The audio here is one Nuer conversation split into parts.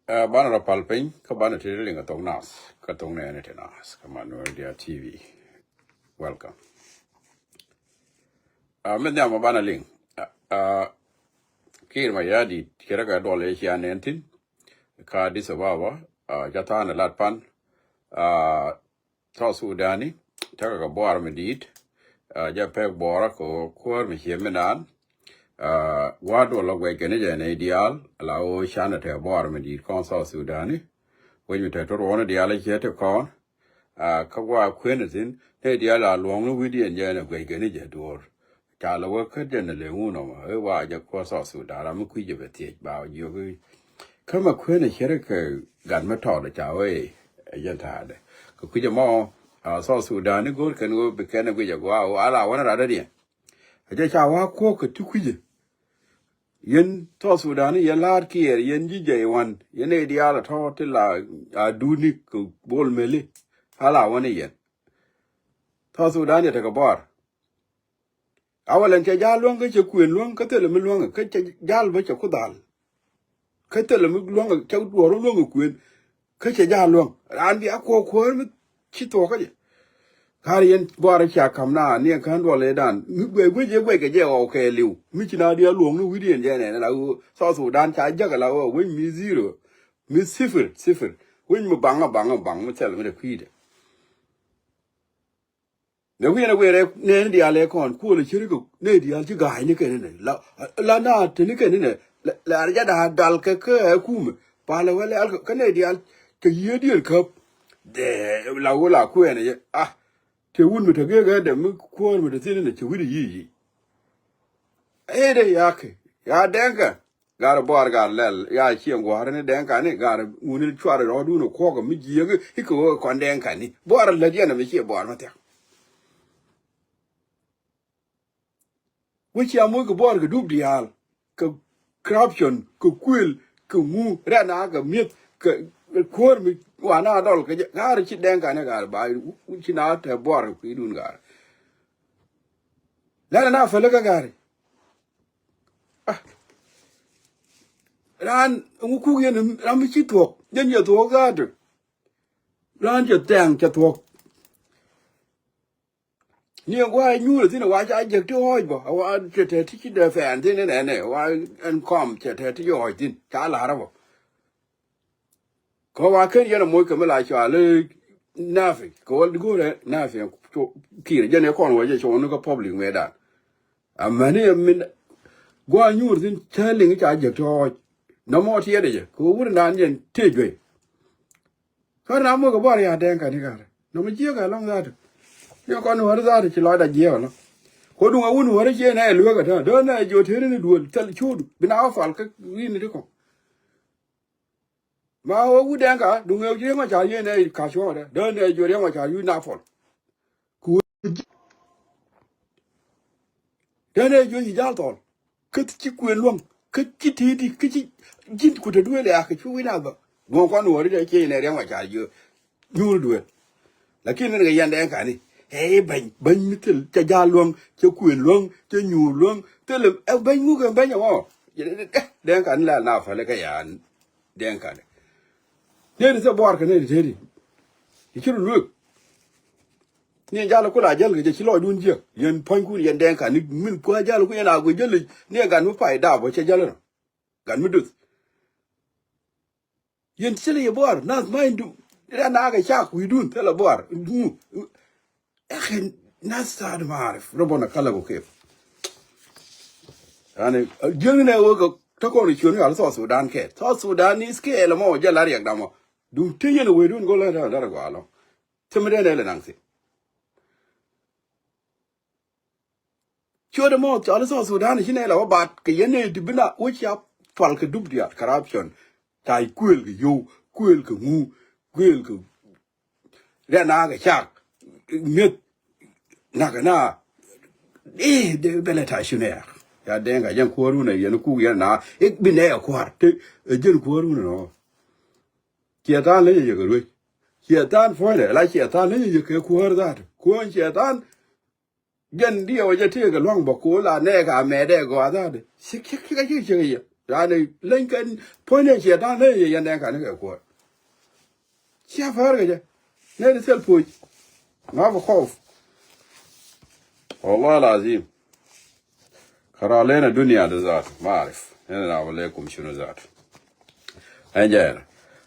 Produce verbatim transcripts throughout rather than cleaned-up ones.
Ɛ, banɛ rɔ pal piny kä banɛ ti liŋ kɛ thok nath kä thok nɛɛni ti nath kä Manuel Dia T V. Welcome. Ɛ, mi nhiam ɛ banɛ liŋ. Ɛ, ɛ, Kiir Mayardit cɛ rɛ kɛ duɔl ɛ cia nɛn thin kä Addis Ababa. Ɛ, ca tha̱a̱n ɛ lat pan. Ɛ, South Sudani tekɛ kɛ buar mi di̱i̱t. Ɛ, jɛ pek buɔrä kɛ kuäär mi cie mi naan. Ɛ, wa̱a̱ duɔl lɔ guɛc kɛn jɛ nɛy diaal ala ɣöö canɛ te buar mi di̱i̱t kɔn South Sudani. Wec mi te ti ruɔ̱ɔ̱ni diaal cie ti kɔn. Ɛ, kä gua̱a̱ kuën thi̱n nɛy diaal a luɔ̱ŋni wi̱cdiɛn jɛ nɛ guɛc kɛn jɛ duɔ̱ɔ̱r. Ca lɛ wä kä jɛn lɛ ŋun ɔmɔ ëë wa jɛ kuɔth South Sudan ram mi kui̱c jɛ bɛ thiec ba jiök i̱ kä mɛ kuën ɛ cɛ rɛ kɛ gat mi tɔɔt ɛ ca wee ɛ jɛn ta̱a̱dɛ kɛ kui̱c ɛmɔ. South Sudan i̱ go̱o̱r kɛn ɣöö bi kɛn ɛ guic ɛ gɔaa ɣöö ala wänä rat dädiɛn. Ɛ jɛ ca wa kuɔ̱k kɛ ti kui̱c ɛ yɛn South Sudan i̱ yɛn la̱a̱t Kiir yɛn ji̱ jɛ i̱ wan yɛn ɛ diaal ɛ tɔ̱ ti la a duuni kɛ bol meli. Ala wänä yɛn South Sudan yɛ tekɛ bɔɔr. Awalɛn cɛ ja̱a̱l luäŋ kä cɛ kuën luäŋ kä thilɛ mi luäŋ kä cɛ ja̱a̱l bä cɛ ku dhal. Kä thilɛ mi luäŋ cɛ duɔ̱ɔ̱r luäŋ kä kuën kä cɛ ja̱a̱l luäŋ raan bi a kuɔ̱ɔ̱k kuäär mi ci thuɔ̱k kä jɛ. Ka̱r yɛn buaar cia ka̱m na ni ɛn kään duɔl ëëdan mi guɛc guec ëë guɛc kɛ jɛ ɣɔw kɛɛliw mi ci na diaal luɔ̱ŋ ni wi̱cdiɛn jɛ nɛn la ɣöö South Sudan ca jäk la ɣöö wec mi zero mi sifir sifir wec mi baŋ a baŋ a baŋ mi thil mi dɛ kui̱dɛ. Lɛ wi̱i̱n a wi̱i̱ rɛk nɛɛni diaal ɛ kɔn kuɔl a cieri kɛ nɛy diaal ci ga̱a̱cni kɛn inɛ la la na teni kɛn inɛ. La rɛ jɛ da̱a̱ dal kɛ kä ɛ kumɛ palɛ wä lɛl kä nɛy diaal kɛ yiëëdiɛn käp. Dee la wä la kuɛɛnɛ yɛ a te wun mi te gek ɛ dɛ mi kuäär mi te thin inɛ cɛ wi̱cdɛ yic yic. Ëë dee yakɛ ya dɛŋkɛ. Garɛ buar garɛ lɛl ya ciɛ gua̱a̱r ni dɛŋ kani garɛ ŋuni cuarɛ rɔɔdun kuɔkɛ mi jiɛk ikɛ wä kɔn dɛŋ kani buar lät yɛn mi ciɛ buar mi thiak. Wä cia moc kɛ buar kɛ dup diaal kɛ corruption kɛ kuël kɛ ŋu rɛn a kɛ mi̱eth kɛ kuäär mi wan a dɔl kɛ jɛ garɛ ci dɛŋ kani garɛ ba ci na tɛ buar kɛ kui̱dun garɛ. Lɛn na fäl kä gari. Ah. Raan ŋu kuk yɛn ram mi ci thuɔ̱k jɛn yɛ thuɔ̱k gaat. Raan cɛ thɛŋ cɛ thuɔ̱k. Ni ɛn gua̱a̱c nyuur thi̱n a wa ca jek ti ɣɔɔc bä a wa cɛ tɛ ti ci dee fɛɛn thi̱n inɛnɛ wa ɛn kɔm cɛ tɛ ti ci ɣɔɔc thi̱n ca la̱r a bä. Kɛ wa ken yɛn a moc kɛ mi la cɔal i̱ nafi kɛ wä go̱rɛ nafi. Kiir jɛn ɛ kɔn wä jɛ cɔɔni kä public mɛ dan. Amäni ɛ min gua̱a̱ nyuur thi̱n cä liŋ ca jek tɔɔc. Nɔmɔ tiɛɛdɛ jɛ kɛ wä wur dan jɛn tëë juey. Kä ram moc kɛ buar ya dɛŋ kani karɛ nɔmɔ jiɛk ɛ lɔŋ dhat. Ni kɔn wär dhat ci lɔcda jiɛk ɛ lɔŋ. Kɛ duŋ a wun wär ciɛ nɛ lueek ɛ tää dee nɛ jiɔ tëëri ni duël thil cuudu bi na wä pal kä wi̱i̱ni ti kɔŋ. Ma wä wut dɛn ka duŋ ɛ Riɛk Macar yien ɛ ka cuɔ̱ɔ̱ŋ dɛ dee nɛ jiö Riɛk Macar wi̱i̱ na pɔl. Ku dee nɛ jiö ci jal thɔl kä ci kuën luäŋ kä ci ti̱i̱ti kä ci ji̱n ku te duëël ɛ akɛ cu wi̱i̱ na dhɔ. Duɔ̱ŋ kɔn wä ri dee ciec nɛ Riɛk Macar jiö nyuur duëël. Lakin min kɛ yɛn dɛn kani ɛ bɛny bɛny mi thil cɛ ja̱a̱l luäŋ cɛ kuën luäŋ cɛ nyuur luäŋ thil ɛ bɛny ŋuk ɛ bɛny ɛmɔ. Dɛn kani la na fäl kä yan dɛn kani. Neri thil buar kɛ neri teti. Ici ru luek. Ni jal ku la jäl kɛ jɛ ci lɔcdun jiäk yɛn pua̱nykun yɛn dɛn kani min kua jal ku yɛn a guic jäl ni ɛ gat mi pay dap ɔ cɛ jäl ɛnɔ. Gat mi duth. Yɛn thilɛ yɛ buar nath ma indu. Rɛn akɛ cak wi̱i̱dun thilɛ buar. Ɛkɛ nath thaad maarif rɔbɔna kalak kɛ. Yani jiäkni nɛ wek tɔkɔn i̱ ciötni al South Sudan kɛ South Sudan ni kɛɛl ɛmɔ jɛ la riɛk damɔ. Duŋ te yɛn wi̱i̱dun go̱l ɛ tɛn dɛr gɔaa lɔ. Thimɛ dɛn ɛ lɛ naŋ thi̱n. Ciöt ɛmɔ cɔl i̱ South Sudan ci nɛy la wä bat kɛ yɛn nɛy ti bi na wä cia pal kɛ dup diaal corruption. Ca kuëël kɛ yio̱w kuëël kɛ ŋu kuëël kɛ rɛn na kɛ cak mi̱eth. Nak kɛ na i̱ dee bɛlɛ ta ci nɛy ya dɛŋ ka jɛn kuäär wun ɛ yɛn kuk yɛn na i̱ bi nɛy ɛ kua̱r te ɛ jɛn kuäär wun ɛ nɔ. Ciɛ tha̱a̱ŋ leny ɛ yɛ kɛ ruec. Ciɛ tha̱a̱ŋ puɔ̱nydɛ la ciɛ tha̱a̱ŋ leny ɛ yɛ kɛ kuäär dhaat kuäär ciɛ tha̱a̱ŋ. Jɛn diɛw jɛ tëëkɛ lua̱ŋ bä ko̱o̱l a nɛɛk a mɛɛt ɛ gɔaa dha̱a̱dɛ. Ci ci ci ci ci yɛ. Yaani leny kɛn puɔ̱ny ni ciɛ da̱a̱n ni yɛ yɛn dɛn ka̱n ni kɛ kuɔt. Cia päär kɛ jɛ. Nɛy ti thil puc. Ma bi kɔf. Wallahi lazim. Kara lena dunia de zat. Ma arif. Nɛn na wale kum shunu zat. Ɛn jɛ.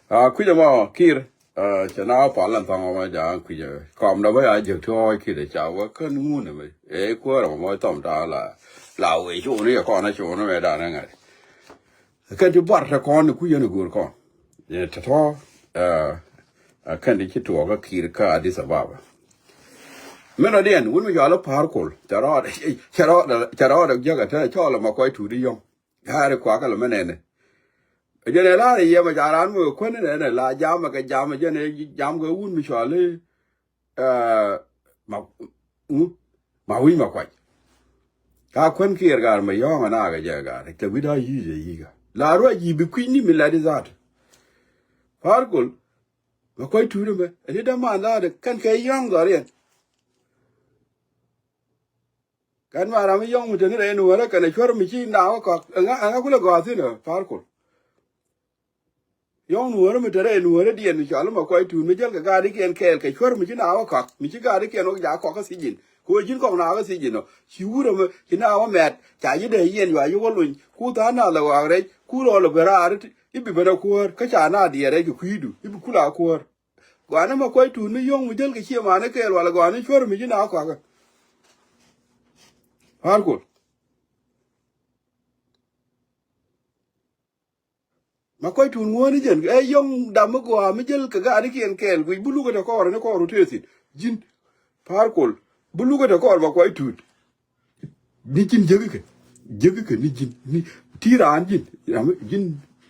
A kui̱ jɛ mɔ Kiir. Cɛ na wä pal ɛn thɔŋ mɔ ja̱a̱ŋ kui̱ jɛ. Kɔm dɔ bä ya jek ti ɣɔɔc Kiir ca wä kän ŋun ɛmɛ. Ɛ kuäär ɛmɔ mɔ thɔm ta la. La wee cuni kɔn a cuni mɛ dan ɛŋɛ. Kɛn ti buar te kɔn ni kui̱ yɛn i̱ go̱o̱r kɔn. Yɛ te tɔ, ɛ, ɛ, kɛn ti ci tuɔɔk kä Kiir kä Addis Ababa. Min rɔ diɛn wun mi cɔal i̱ Pa̱a̱r Kol. Cɛ rɔɔdɛ, cɛ rɔɔdɛ, cɛ rɔɔdɛ jiäk ɛ te cɔɔl ɛmɔ kɔc tuut i̱ yɔ̱ŋ. Ya̱a̱ri kuakä lɛ mi nɛnɛ. Ɛ jɛn ɛ la̱r i̱ yɛ mɛ ca raan mi wee kuäni nɛnɛ la jam ɛ kɛ jam ɛ jɛn ɛ jam kɛ wun mi cɔal i̱, ɛ, ma, ŋu? Ma wi̱c ma kuac. Ka kuän Kiir gaar mɛ yɔ̱ɔ̱ŋ anaakɛ jɛ gaar kɛ wi̱c da̱a̱ yi̱i̱c ɛ yi̱i̱kä. La ruac yi̱i̱ bi kui̱cni mi lɛt i̱ zaat. Pa̱a̱r Kol. Mɛ kuac tuut ɛmɛ. Ɛn i̱ däman zaat kɛn kɛ yɔ̱ɔ̱ŋ dhɔriɛn. Kɛn ma ram mi yɔ̱ŋ mi te ni rɛy nuɔ̱ɔ̱rä kɛn ɛ cuär mi ci naakä kɔak. Ɛŋa, ɛŋa kulɛ gɔaa thi̱n ɛ Pa̱a̱r Kol. Yɔ̱ŋ nuɔ̱ɔ̱rä mi te rɛy nuɔ̱ɔ̱rädiɛn mi cɔal i̱ ma kuac tuut mi jäl kɛ gaarikiɛn kɛɛl kɛ cuär mi ci naakä kɔak mi ci gaarikiɛn wä jaak kɔak kä thiec in. Kɛ ɣöö ji̱n kɔk naakä thiec in ɔ ci wurä mi ci naakä mɛt ca ji̱ dee yɛn yua yi wä lony ku tha̱a̱ŋ nath lɛ waak rɛc ku rɔɔl ɛ ben raar i̱ bi ben a kuäär kä ca naath diɛɛr rɛc kɛ kui̱du i̱ bi kula kuäär. Gɔaa ni ma kuac tuut mi yɔ̱ŋ mi jäl kɛ ciɛ mani kɛɛl wala gɔaa ni cuär mi ji̱ naakä kɔakä. Pa̱a̱r Kol. Ma kuac tuut ŋuäär ni jɛn ɛ yɔ̱ŋ dam mi gɔaa mi jäl kɛ gaarikiɛn kɛɛl guic bi lukɛ te kɔɔr ni kɔɔr ru tëë thi̱n. Ji̱n Pa̱a̱r Kol bi lukɛ te kɔɔr ma kuac tuut. Ni ji̱n jiäkikɛ jiäkikɛ ni ji̱n ni ti raan ji̱n. Ji̱n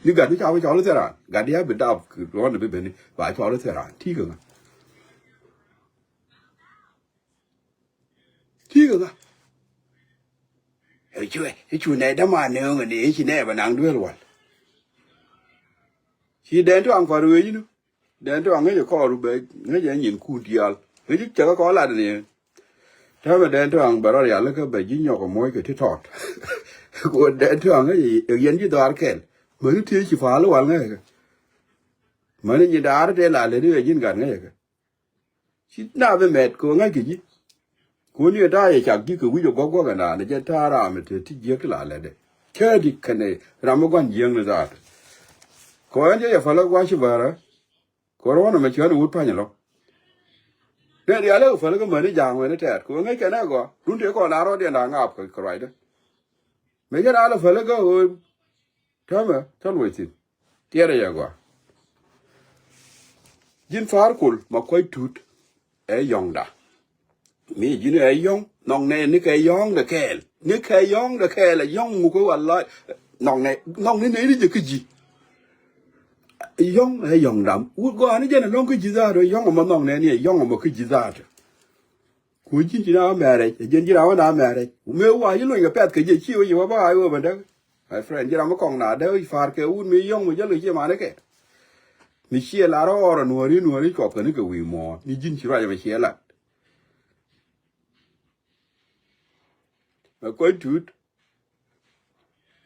ni gat ni ca bi cɔl i̱ thil raan gat ya bi dap ruɔ̱n bi beni ba cɔl i̱ thil raan ti kɛ ŋa. Ti kɛ ŋa. Ɛ cuɛ i̱ cu nɛy däman nööŋɛ ni i̱ ci nɛy bɛ naŋ duel wal. Ci dɛn tuaŋ pa̱r wee ji̱n. Dɛn tɔ̱ aŋäc ɛ kɔɔr bɛ ŋäc ɛ nyin kun diaal ŋäc cɛ kɛ kɔɔr lat ni. Täämɛ dɛn tɔ̱ aŋ bɛ rɔ rial kä bɛ ji̱ nyɔk ɛ muɔ̱c kɛ ti tɔt. Ku dɛn tɔ̱ aŋäc ɛ yɛn ji̱ dhɔaar kɛl mäni tëë ci pa̱a̱l wal ŋäc ɛ kɛ. Mäni nyin daar tëë la lät i̱ ɛ ji̱n gat ŋäc ɛ kɛ. Ci na bi mɛt kɛ ŋäc kɛ ji̱. Kun yɛ ta̱a̱ yɛ cak ji̱ kɛ wi̱c ɛ guɔ̱k guɔ̱k ɛnaan ɛ jɛ ta̱a̱ ram ɛ te ti jiäk ti la lɛtdɛ. Cäädi kɛnɛ ram mi gua̱n jiäkni dhaat. Kɛ ɣän cä yɛ päl ɛ gua̱c ci bärä. Kɛ ɣän wä nɔmɛ ciötni wut pa̱ny ɛlɔ. Nɛ rial ɛ kɛ päl ɛ kä mäni ja̱a̱ŋ wɛn ɛ tɛɛt kɛ ɣän ŋäc kɛn ɛ gɔaa run tëë kɔn a rɔɔdiɛn da̱a̱ ŋaap kɛ ruacdä. Mëë cä raan lɛ päl ɛ kä ɣöö täämɛ cä luɔc thi̱n. Tiɛɛrɛ yɛ gɔaa. Ji̱n Pa̱a̱r Kol ma kuac tuut ɛ yɔ̱ŋda. Mi ji̱n ɛ yɔ̱ŋ nhɔknɛ ni kɛ yɔ̱ŋdɛ kɛɛl ni kɛ yɔ̱ŋdɛ kɛɛl ɛ yɔ̱ŋ ŋukä wala nhɔknɛ nhɔknɛ nɛy ni jɛ kä ji̱. Yɔ̱ŋ ɛ yɔ̱ŋda wut gɔaa ni jɛn ɛ lɔ̱ŋ kä ji̱ dhaat ɛ yɔ̱ŋ ɛmɔ nhɔknɛ ni ɛ yɔ̱ŋ ɛmɔ kä ji̱ dhaat. Ku ji̱n ji̱n a mɛrɛc ɛ ji̱n ji̱n a wä na mɛrɛc ku mëë wa ji̱ luny kɛ pɛth kɛ ji̱ ci wä yi wä bä a wä bä däk. My friend, ji̱n ram mi kɔŋ na dee wi̱c pa̱a̱r kɛ wut mi yɔ̱ŋ mi jäl kɛ ciɛ mani kɛ. Mi ciɛ lar ɣɔr ɛ nuɔ̱ɔ̱ri nuɔ̱ɔ̱ri cuɔp kɛ ni kɛ wi̱i̱ muɔ̱ɔ̱n ni ji̱n ci ruac ɛmɛ ciɛ lat. Mɛ kuac tuut.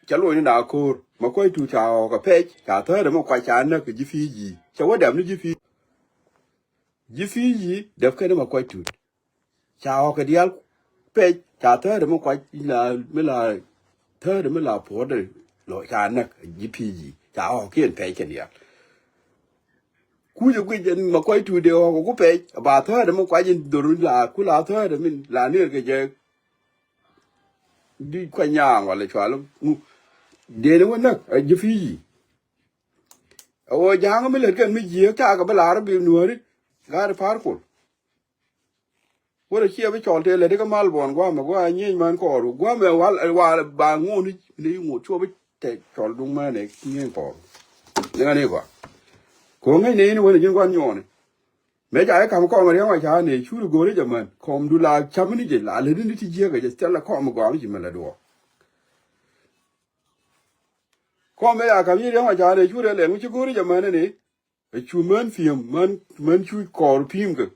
Cɛ luɔ̱c ni na ko̱o̱r mɛ kuac tuut ca ɣɔɔk kɛ pɛc ca thäärɛ mi kuac ca näk kɛ ji̱ pi̱i̱ ji̱ cɛ wä dɛm ni ji̱ pi̱i̱. Ji̱ pi̱i̱ ji̱ däp kɛn ma kuac tuut. Ca ɣɔ̱kɛ diaal pɛc ca thäärɛ mi kuac la mi la thäärɛ mi la puɔ̱tdɛ lɔ ca näk ji̱ pi̱i̱ ji̱ ca ɣɔ̱kiɛn pɛc kɛn diaal. Kucɛ guic ɛn ma kuac tuut dee ɣɔ̱k ku pɛc ba thäärɛ mi kuac in dhor la ku la thäärɛ min la nier kɛ jɛ. Di kuac nyaaŋ wala cual ŋu dee ni wä näk ji̱ pi̱i̱ ji̱. Ɛ ɣöö ja̱a̱ŋ mi lät kɛn mi jiääk taakɛ bi la̱r bi nuääri. Ga̱a̱ri Pa̱a̱r Kol. Wärä ciɛ bi cɔl tëë lät ikä mal buɔn gua̱a̱mɛ gua̱a̱ nyiec män kɔɔr gua̱a̱mɛ wal wal ba ŋo̱o̱n ni ŋo̱o̱n cuɔ bi tɛ cɔl duŋ män ɛ nyiec kɔɔr. Ni ŋa ni gɔaa. Ko̱ ŋäc ni in wän ji̱n gua̱n nyuɔɔni. Mëë ca i̱ ka̱m kɔm riäŋ wa ca ni curi go̱o̱ri jɛ män kɔm du la cam ni jɛ la lät ni ti jiäk ɛ jɛ thilɛ kɔm gɔaa mi ci mɛ lät duɔɔk. Kɔm ëë ya ka̱m yi̱ riäŋ wa ca rɛy cu rɛy lɛl mi ci go̱o̱ri jɛ män ni. Ɛ cu män pi̱em män män cu kɔɔr pi̱i̱m kɛ.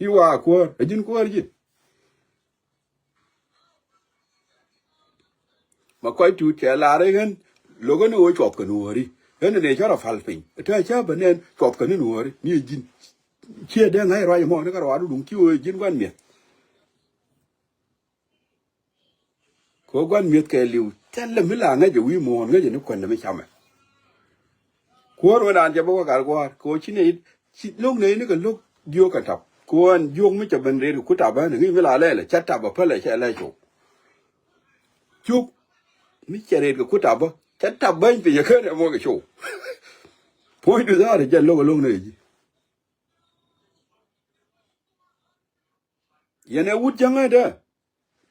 I̱ wa kuäär ɛ ji̱n kuäär ji̱. Ma kɔc tuut cɛ lar i̱ ɣän Lo̱k ɣän ɛ ɣöö cuɔth kɛ nuɔ̱ɔ̱ri. Ɣän ɛ nɛ cä rɔ pal piny. Te cä bä nɛn cuɔth kɛ ni nuɔ̱ɔ̱ri. Ni ɛ ji̱n. Ciɛ dee ŋa̱c ruac ɛmɔ ni kɛ ruaadu duŋ ci ɣöö ɛ ji̱n gua̱n mi̱eth. Kɛ ɣöö gua̱n mi̱eth kɛɛliw thilɛ mi la ŋäcɛ wi̱i̱ muɔ̱ɔ̱n ŋäcɛ ni kuändɛ mi camɛ. Kuäär wen raan cɛ bä wä gat gua̱a̱r kɛ ɣöö ci nɛy ci lo̱k nɛy ni kɛ lo̱k jiök kɛ tap kɛ ɣöö ɛn jiök mi cɛ ben rɛt kɛ ku tap bä ni ŋi̱i̱c mi la lɛlɛ cɛ tap bä pälɛ cɛ lɛ cok. Jiök mi cɛ rɛt kɛ ku tap bä cɛ tap bäny piny ɛ ken ɛ muɔc kɛ cok. Puɔ̱nydu dhaar ɛ jɛn lo̱k ɛ lo̱k nɛy ji̱. Yɛn ɛ wut jäŋä dee.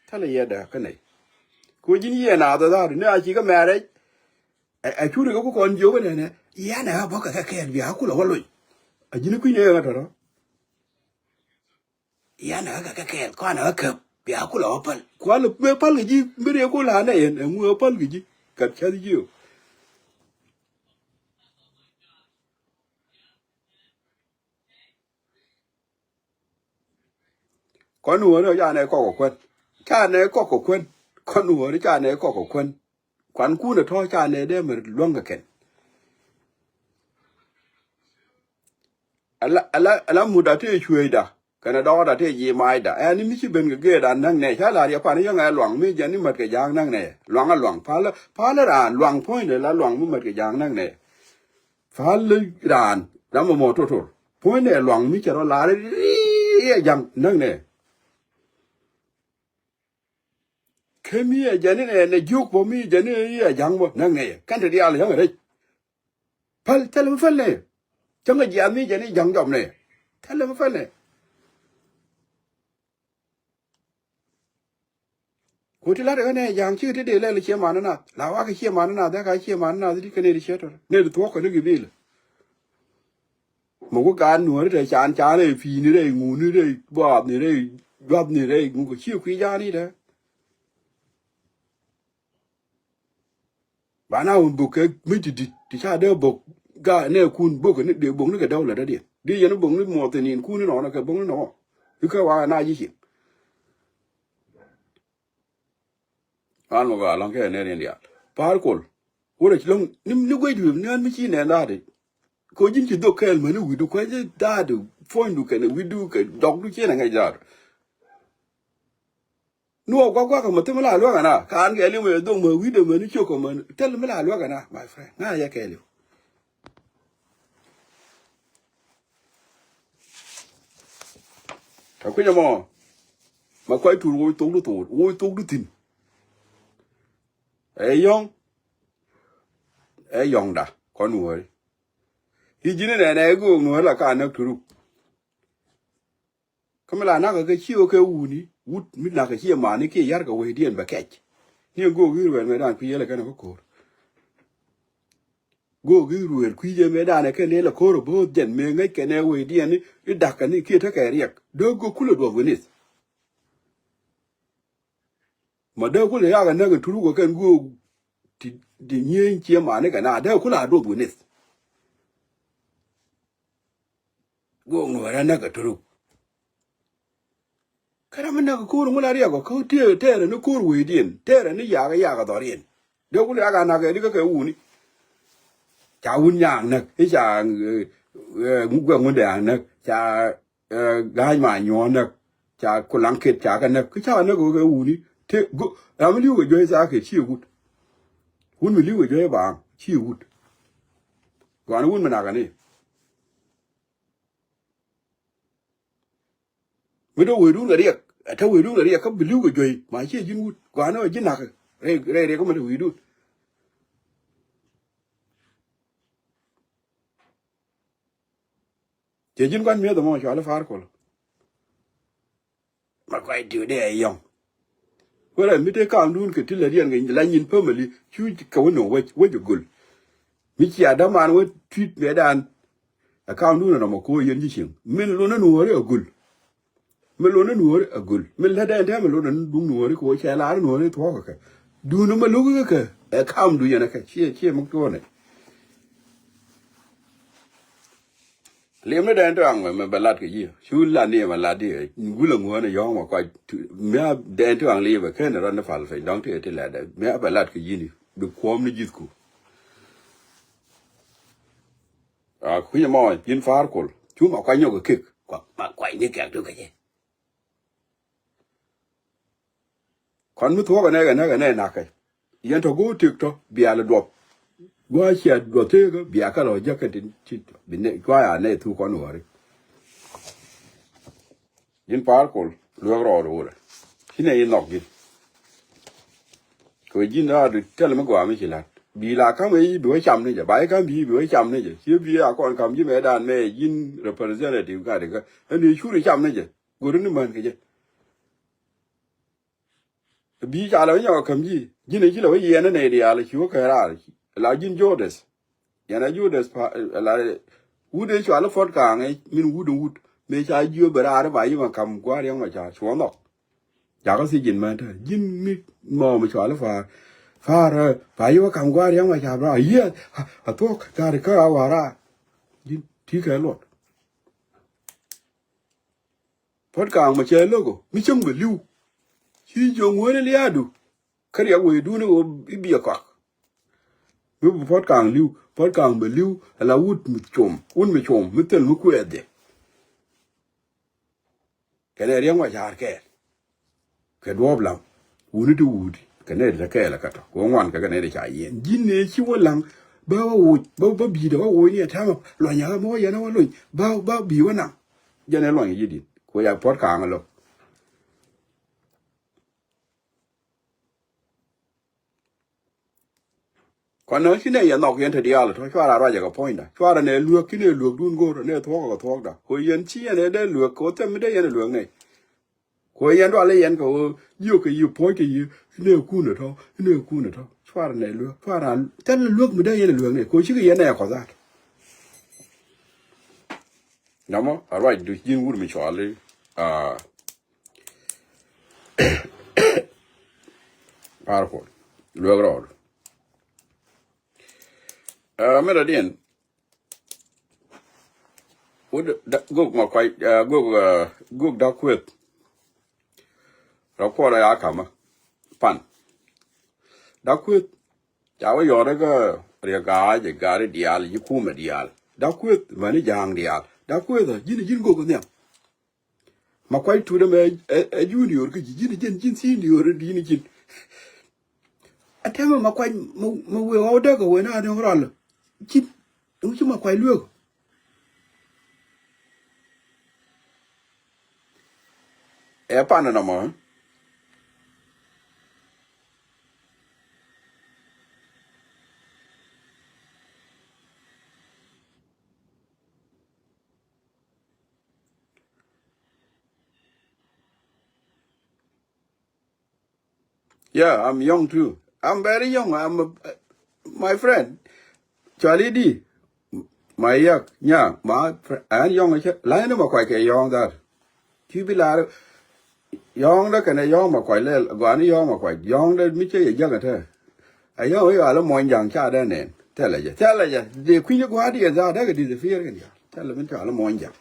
Thilɛ yɛ dee kä nɛy. Ku ji̱n yɛ naath ɛ dhaar ni a ci kä mɛrɛ. Ɛ curi kä ku kɔn jiök ɛ nɛnɛ yɛn ɛ bä kɛ kɛ kɛɛl bia kulɛ wä lony. A ji̱n kui̱n ɛ ɣä tɔ̱tɔ̱. Yɛn ɛ kɛ kɛ kɛɛl kɔn ɛ käp bia kulɛ wä päl. Kualɛ mëë päl kɛ ji̱ mi riek ku la̱a̱n ɛ yɛn ɛ ŋu ɛ päl kɛ ji̱. Kɛp cäth jiök. Kɔn nuɔ̱ɔ̱ri ɔ ca nɛ kɔk kɛ kuän. Ca nɛ kɔk kɛ kuän. Kɔn nuɔ̱ɔ̱ri ca nɛ kɔk kɛ kuän. Kuankun ɛ tɔ̱ ca nɛ dee mɛ luäŋ kɛ kɛn. Ala ala ala mut a tëë cuëëcda kɛnɛ dɔɔkda tëë ji̱ maacda ɛn ni mi ci ben kɛ geetda näk nɛ ca la riɛ pan yäŋ ɛ luaŋ mi jɛn ni mät kɛ ja̱a̱ŋ näk nɛ luaŋ a luaŋ palä palä raan luaŋ puɔ̱nydɛ la luaŋ mi mät kɛ ja̱a̱ŋ näk nɛ. Pal raan ram mɔ totor puɔ̱ny nɛ luaŋ mi cɛ rɔ laar riɛ ja̱ŋ näk nɛ. Kä mi ɛ jɛn inɛ nɛ jiök bɔ mi jɛn iɛ ja̱ŋ bɔ näk nɛ kɛn te diaal yäŋ rɛc. Päl thilɛ mi päl nɛ cäŋ ɛ jiath mi jɛn iɛ ja̱ŋ jɔm nɛ thilɛ mi päl nɛ. Ku ti la̱t ɛ ɣän ɛ ja̱a̱ŋ cikɛ ti dee lɛl cie man nath la wakɛ cie man nath dee ka cie man nath di kɛ nɛy ti ciɛ tɔt nɛy ti thuɔ̱k kɛ ni gibil. Mɛ ku gaat nuɔ̱ɔ̱ri te can can rɛy pi̱i̱ni rɛy ŋuni rɛy buathni rɛy juathni rɛy ŋu kɛ cie kui̱ ja̱a̱ni dee. Ba na wun bok kɛ mi ti dit ti ca dee bok ga nɛ kun bok ni dee bok ni kɛ dawla dadiɛn di yɛn bok ni muɔthin in kun ni nɔnɔ kɛ bok ni nɔnɔ. Ikä wa na ji̱ cieŋ. An mɔ ba lɔŋ kɛ nɛ rin diaal pa̱a̱r kol. Wurɛ ci lɔŋ ni guec duëëp ni an mi ci nɛ la̱a̱t i̱ ko ji̱n ci dhok kɛɛl mäni wi̱du kuec i̱ da̱a̱du puɔ̱nydu kɛnɛ wi̱du kɛ dɔkdu ci nɛ ŋäc da̱a̱du. Nuɔ guak guak mɛ thim la luäk ana kaan kɛ liw mɛ dhok mɛ wi̱dɛ mɛ ni ciok mɛ thil mi la luäk ana my friend ŋa yɛ kɛ liw. Ɛ kuinyɛ mɔ mɛ kuac tur woc thok di thok woc thok di thin. Ɛ yɔ̱ŋ ɛ yɔ̱ŋda kɔn nuɔ̱ɔ̱ri. I̱ ji̱n inɛnɛ i̱ go̱o̱k nuɔ̱ɔ̱ri la ka näk turuk. Kä mi la nakä kɛ ci ɣä kɛ wuni wut mi nakä ci mani kiɛ yar kɛ wecdiɛn bɛ kɛc. Ni go̱o̱k i̱ ruɛɛr mɛ dan kui̱ yɛlɛ kɛn kä ko̱r. Go̱o̱k i̱ ruɛɛr kui̱ jɛ mɛ dan kɛn ilɛ ko̱r bo̱o̱th jɛn mɛ ŋäc kɛn ɛ wecdiɛn i̱ dakä ni kiɛ tekɛ riɛk dee go̱o̱k kulɛ duɔth wä nith. Ma dee kulɛ yak anäk in turuk kɛ kɛn guɔk ti ti nyieny cie mani kɛ na dee kulɛ a duɔth wä nith. Guɔk nuɔrɛ näk a turuk. Kä ram mi näk a ko̱r ŋun a riɛk ɔ kä tëë tëërɛ ni ko̱r wecdiɛn tëërɛ ni yak yak a dhɔriɛn. Dee kulɛ yak anäk ɛ di kä kɛ wuni. Ca wun nyaak näk i̱ ca guɛk ŋun dee anäk ca Ɛ ga̱a̱c ma nyuɔ̱ɔ̱n näk ca kulaŋ ket ca kɛ näk kä ca näk kɛ wuni te go ram mi li̱w kɛ juɔ̱c thaak kɛ ciɛ wut. Wun mi li̱w kɛ juɔ̱c baaŋ ciɛ wut. Gɔani wun mi nakɛ ni mi te wecdun kɛ riɛk ɛ te wecdun kɛ riɛk kä bi li̱w kɛ juɔ̱c ma ciɛ ji̱n wut gɔani ɛ ji̱ nakä rɛy rɛy riɛk kä mi te wecdun. Cɛ ji̱n gua̱n mi̱eth ɛmɔ cuali Farkol. Ma kuay tiw dee ɛ yɔ̱ŋ. Wälɛ mi te kaamdun kɛ ti lät yɛn kɛ la nyin pämäli cu kɛ wä nöŋ wec wec ɛ göl. Mi cia däman wä tui̱t mëëdan. Ɛ kaamdun ɛ nɔmɔ ko̱o̱c yɛn ji̱ cieŋ min lun ɛ nuɔ̱ɔ̱ri ɛ göl. Mi lon ni nuɔ̱ɔ̱ri a göl mi lät ɛn tɛmɛ lon ni duŋ nuɔ̱ɔ̱ri kɛ wä cɛ laar nuɔ̱ɔ̱ri thuɔ̱k kɛ duuni ma lo̱k kɛ kɛ ɛ kam du yɛn kɛ ciɛ ciɛ mi tuɔ̱ɔ̱nɛ. Liɛm ni dɛn tɔ̱a̱ŋ mɛ bɛ lat kɛ yië cu lat ni mɛ lat di gul a ŋuɔ̱ɔ̱n a yɔ̱ɔ̱ŋ mɛ kɔc mi a dɛn tɔ̱a̱ŋ liɛm ɛ ken rɔ ni pal piny dɔ̱ŋ ti ti lɛt dɛ mi a bɛ lat kɛ yi̱ni bi kuɔ̱ɔ̱m ni ji̱th ku. A kui̱ mɔ ji̱n Pa̱a̱r Kuɔl. Cu Makuac nyɔk kɛ kek. Kua Makuac ni kɛk tuk kɛ jɛ. Kɔn mi thuɔ̱k ɛnɛ kɛ näk ɛnɛ nakä. Yɛn tɔ go̱o̱r tëk tɔ bia lɛ duɔth. Gua̱a̱ cia duɔth tëëkä bia kä lɔ jäk kɛ tin ci tɔ bi nɛ cua ya nɛ thuk kɔn wäri. Ji̱n Pa̱a̱r Kuɔl luäk rɔɔd wulɛ. Ci nɛ yi nhɔk ji̱n. Kɛ ji̱n a du tɛl mi gɔaa mi ci la̱t. Bi la ka̱m ɛ yi bi wä cam ni jɛ. Ba yi ka̱m bi yi bi wä cam ni jɛ. Ci bi a kɔn ka̱m ji̱ mɛ dan mɛ ji̱n representative ka di kä. Ɛn di curi cam ni jɛ. Go̱ri ni män kɛ jɛ. Bi ca lɛ wä nyɔk kä mi ji̱ ji̱n ci lɛ wä yiɛn nɛ diaal ci wä kɛ raar. La ji̱n Judas. Yɛn a Judas pa la wut in cɔal i̱ Puɔt Ka̱a̱ŋ i̱ min wut in wut mëë ca jiö bɛ raar i̱ ba yi ma ka̱m gua̱a̱r yɛn ma ca cuɔ nhɔk. Jakä thiec ji̱n mɛn te ji̱n mi mɔ mi cɔal i̱ Pa̱a̱r Pa̱a̱r ɛ ba yi ma ka̱m gua̱a̱r yɛn ma ca bra a yiëë a thuɔ̱k ga̱r ikä a wa̱a̱ raar. Ji̱n ti̱i̱ kɛ luɔt. Puɔt Ka̱a̱ŋ mɛ cɛ lo̱k ɔ mi cäŋ bɛ li̱w. Ci jiök ŋuäni lia̱a̱du. Kä riɛk wecdun i̱ ɣöö i̱ biɛ kɔak. Mi bi Puɔt Ka̱a̱ŋ li̱w, Puɔt Ka̱a̱ŋ bɛ li̱w ala wut mi com, wut mi com mi thil mi kuɛɛth jɛ. Kɛnɛ Riɛk Macar kɛɛl. Kɛ duɔ̱ɔ̱p lam wuni ti wuudi kɛ nɛy ti te kɛɛl kä tɔ kɛ ŋuan kɛ kɛ nɛy ti ca yiɛn ji̱n ni ci wä laŋ. Bä wä woc bä bä bi̱i̱dɛ wä woc ni ɛ täämɛ luɔ̱ny ɛ ɣä mi wä yɛn ɛ wä luny bä bä bi̱i̱ wä naŋ. Jɛn ɛ luɔ̱ny ɛ ji̱ di̱t kuɛ ya Puɔt Ka̱a̱ŋ ɛ lo̱k. Kɔn nä ci nɛ yɛ nhɔk yɛn te diaal tɔ cuarɛ a ruacɛ kɛ puɔ̱nyda cuarɛ nɛ luäk ci nɛ luäkdun go̱o̱r nɛ thuɔ̱k kɛ thuɔ̱kda. Ko yɛn ci yɛn ɛ dee luäk kɛ wä thɛm mi dee yɛn ɛ luäk nɛ. Ko yɛn dualɛ yɛn kɛ wä jiök kɛ yi puɔ̱ny kɛ yi nɛ kun ɛ tɔ nɛ kun ɛ tɔ cuarɛ nɛ luäk cuarɛ a thɛl luäk mi dee yɛn ɛ luäk nɛ ko cikɛ yɛn nɛ kɔthat. Namɔ a ruac du ji̱n wur mi cuali a Pa̱a̱r Kuɔl luek rɔɔd. Ɛ mi rɔ diɛn wut gok ma kuac gok gok dak kueth. Rɔ kuɔrɛ ya kamä pan dak kueth. Ca wä yɔt kä riɛk ga̱a̱c ɛ gari diaal ji̱ kumɛ diaal dak kueth mäni ja̱a̱ŋ diaal dak kueth ɛ ji̱n ji̱n gok nhiam. Ma kuac tut ɛmɛ ɛ junior kä ji̱ ji̱n ji̱n ji̱n senior di̱n ji̱n. Atɛmɛ ma kuac ma wëë ɣɔw däk ɛ wëë na ni ɣɔw rɔl ji̱n. Ɛŋu ci ma kuac luek. Ɛ pan ɛnɔmɔ. Yeah, I'm young too. I'm very young. I'm a, my friend. Charlie D. My yak. Yeah, my friend. And young. Line ma kuac kɛ young that. Ci bi lar yɔ̱ɔ̱ŋdä kɛnɛ yɔ̱ɔ̱ŋ ma kuac lɛl gɔani yɔ̱ɔ̱ŋ ma kuac yɔ̱ɔ̱ŋdä mi cä yɛ jäk ɛ tɛ. Ɛ yɔ̱ɔ̱ŋ i̱ ɣal i̱ muɔ̱ny ja̱ŋ ca dee nɛn thɛlɛ jɛ thɛlɛ jɛ dee kui̱ny i̱ gua̱a̱r diɛ dhaar dee kɛ disappear kɛn diaal thɛlɛ mi cɔal i̱ muɔ̱ny ja̱ŋ.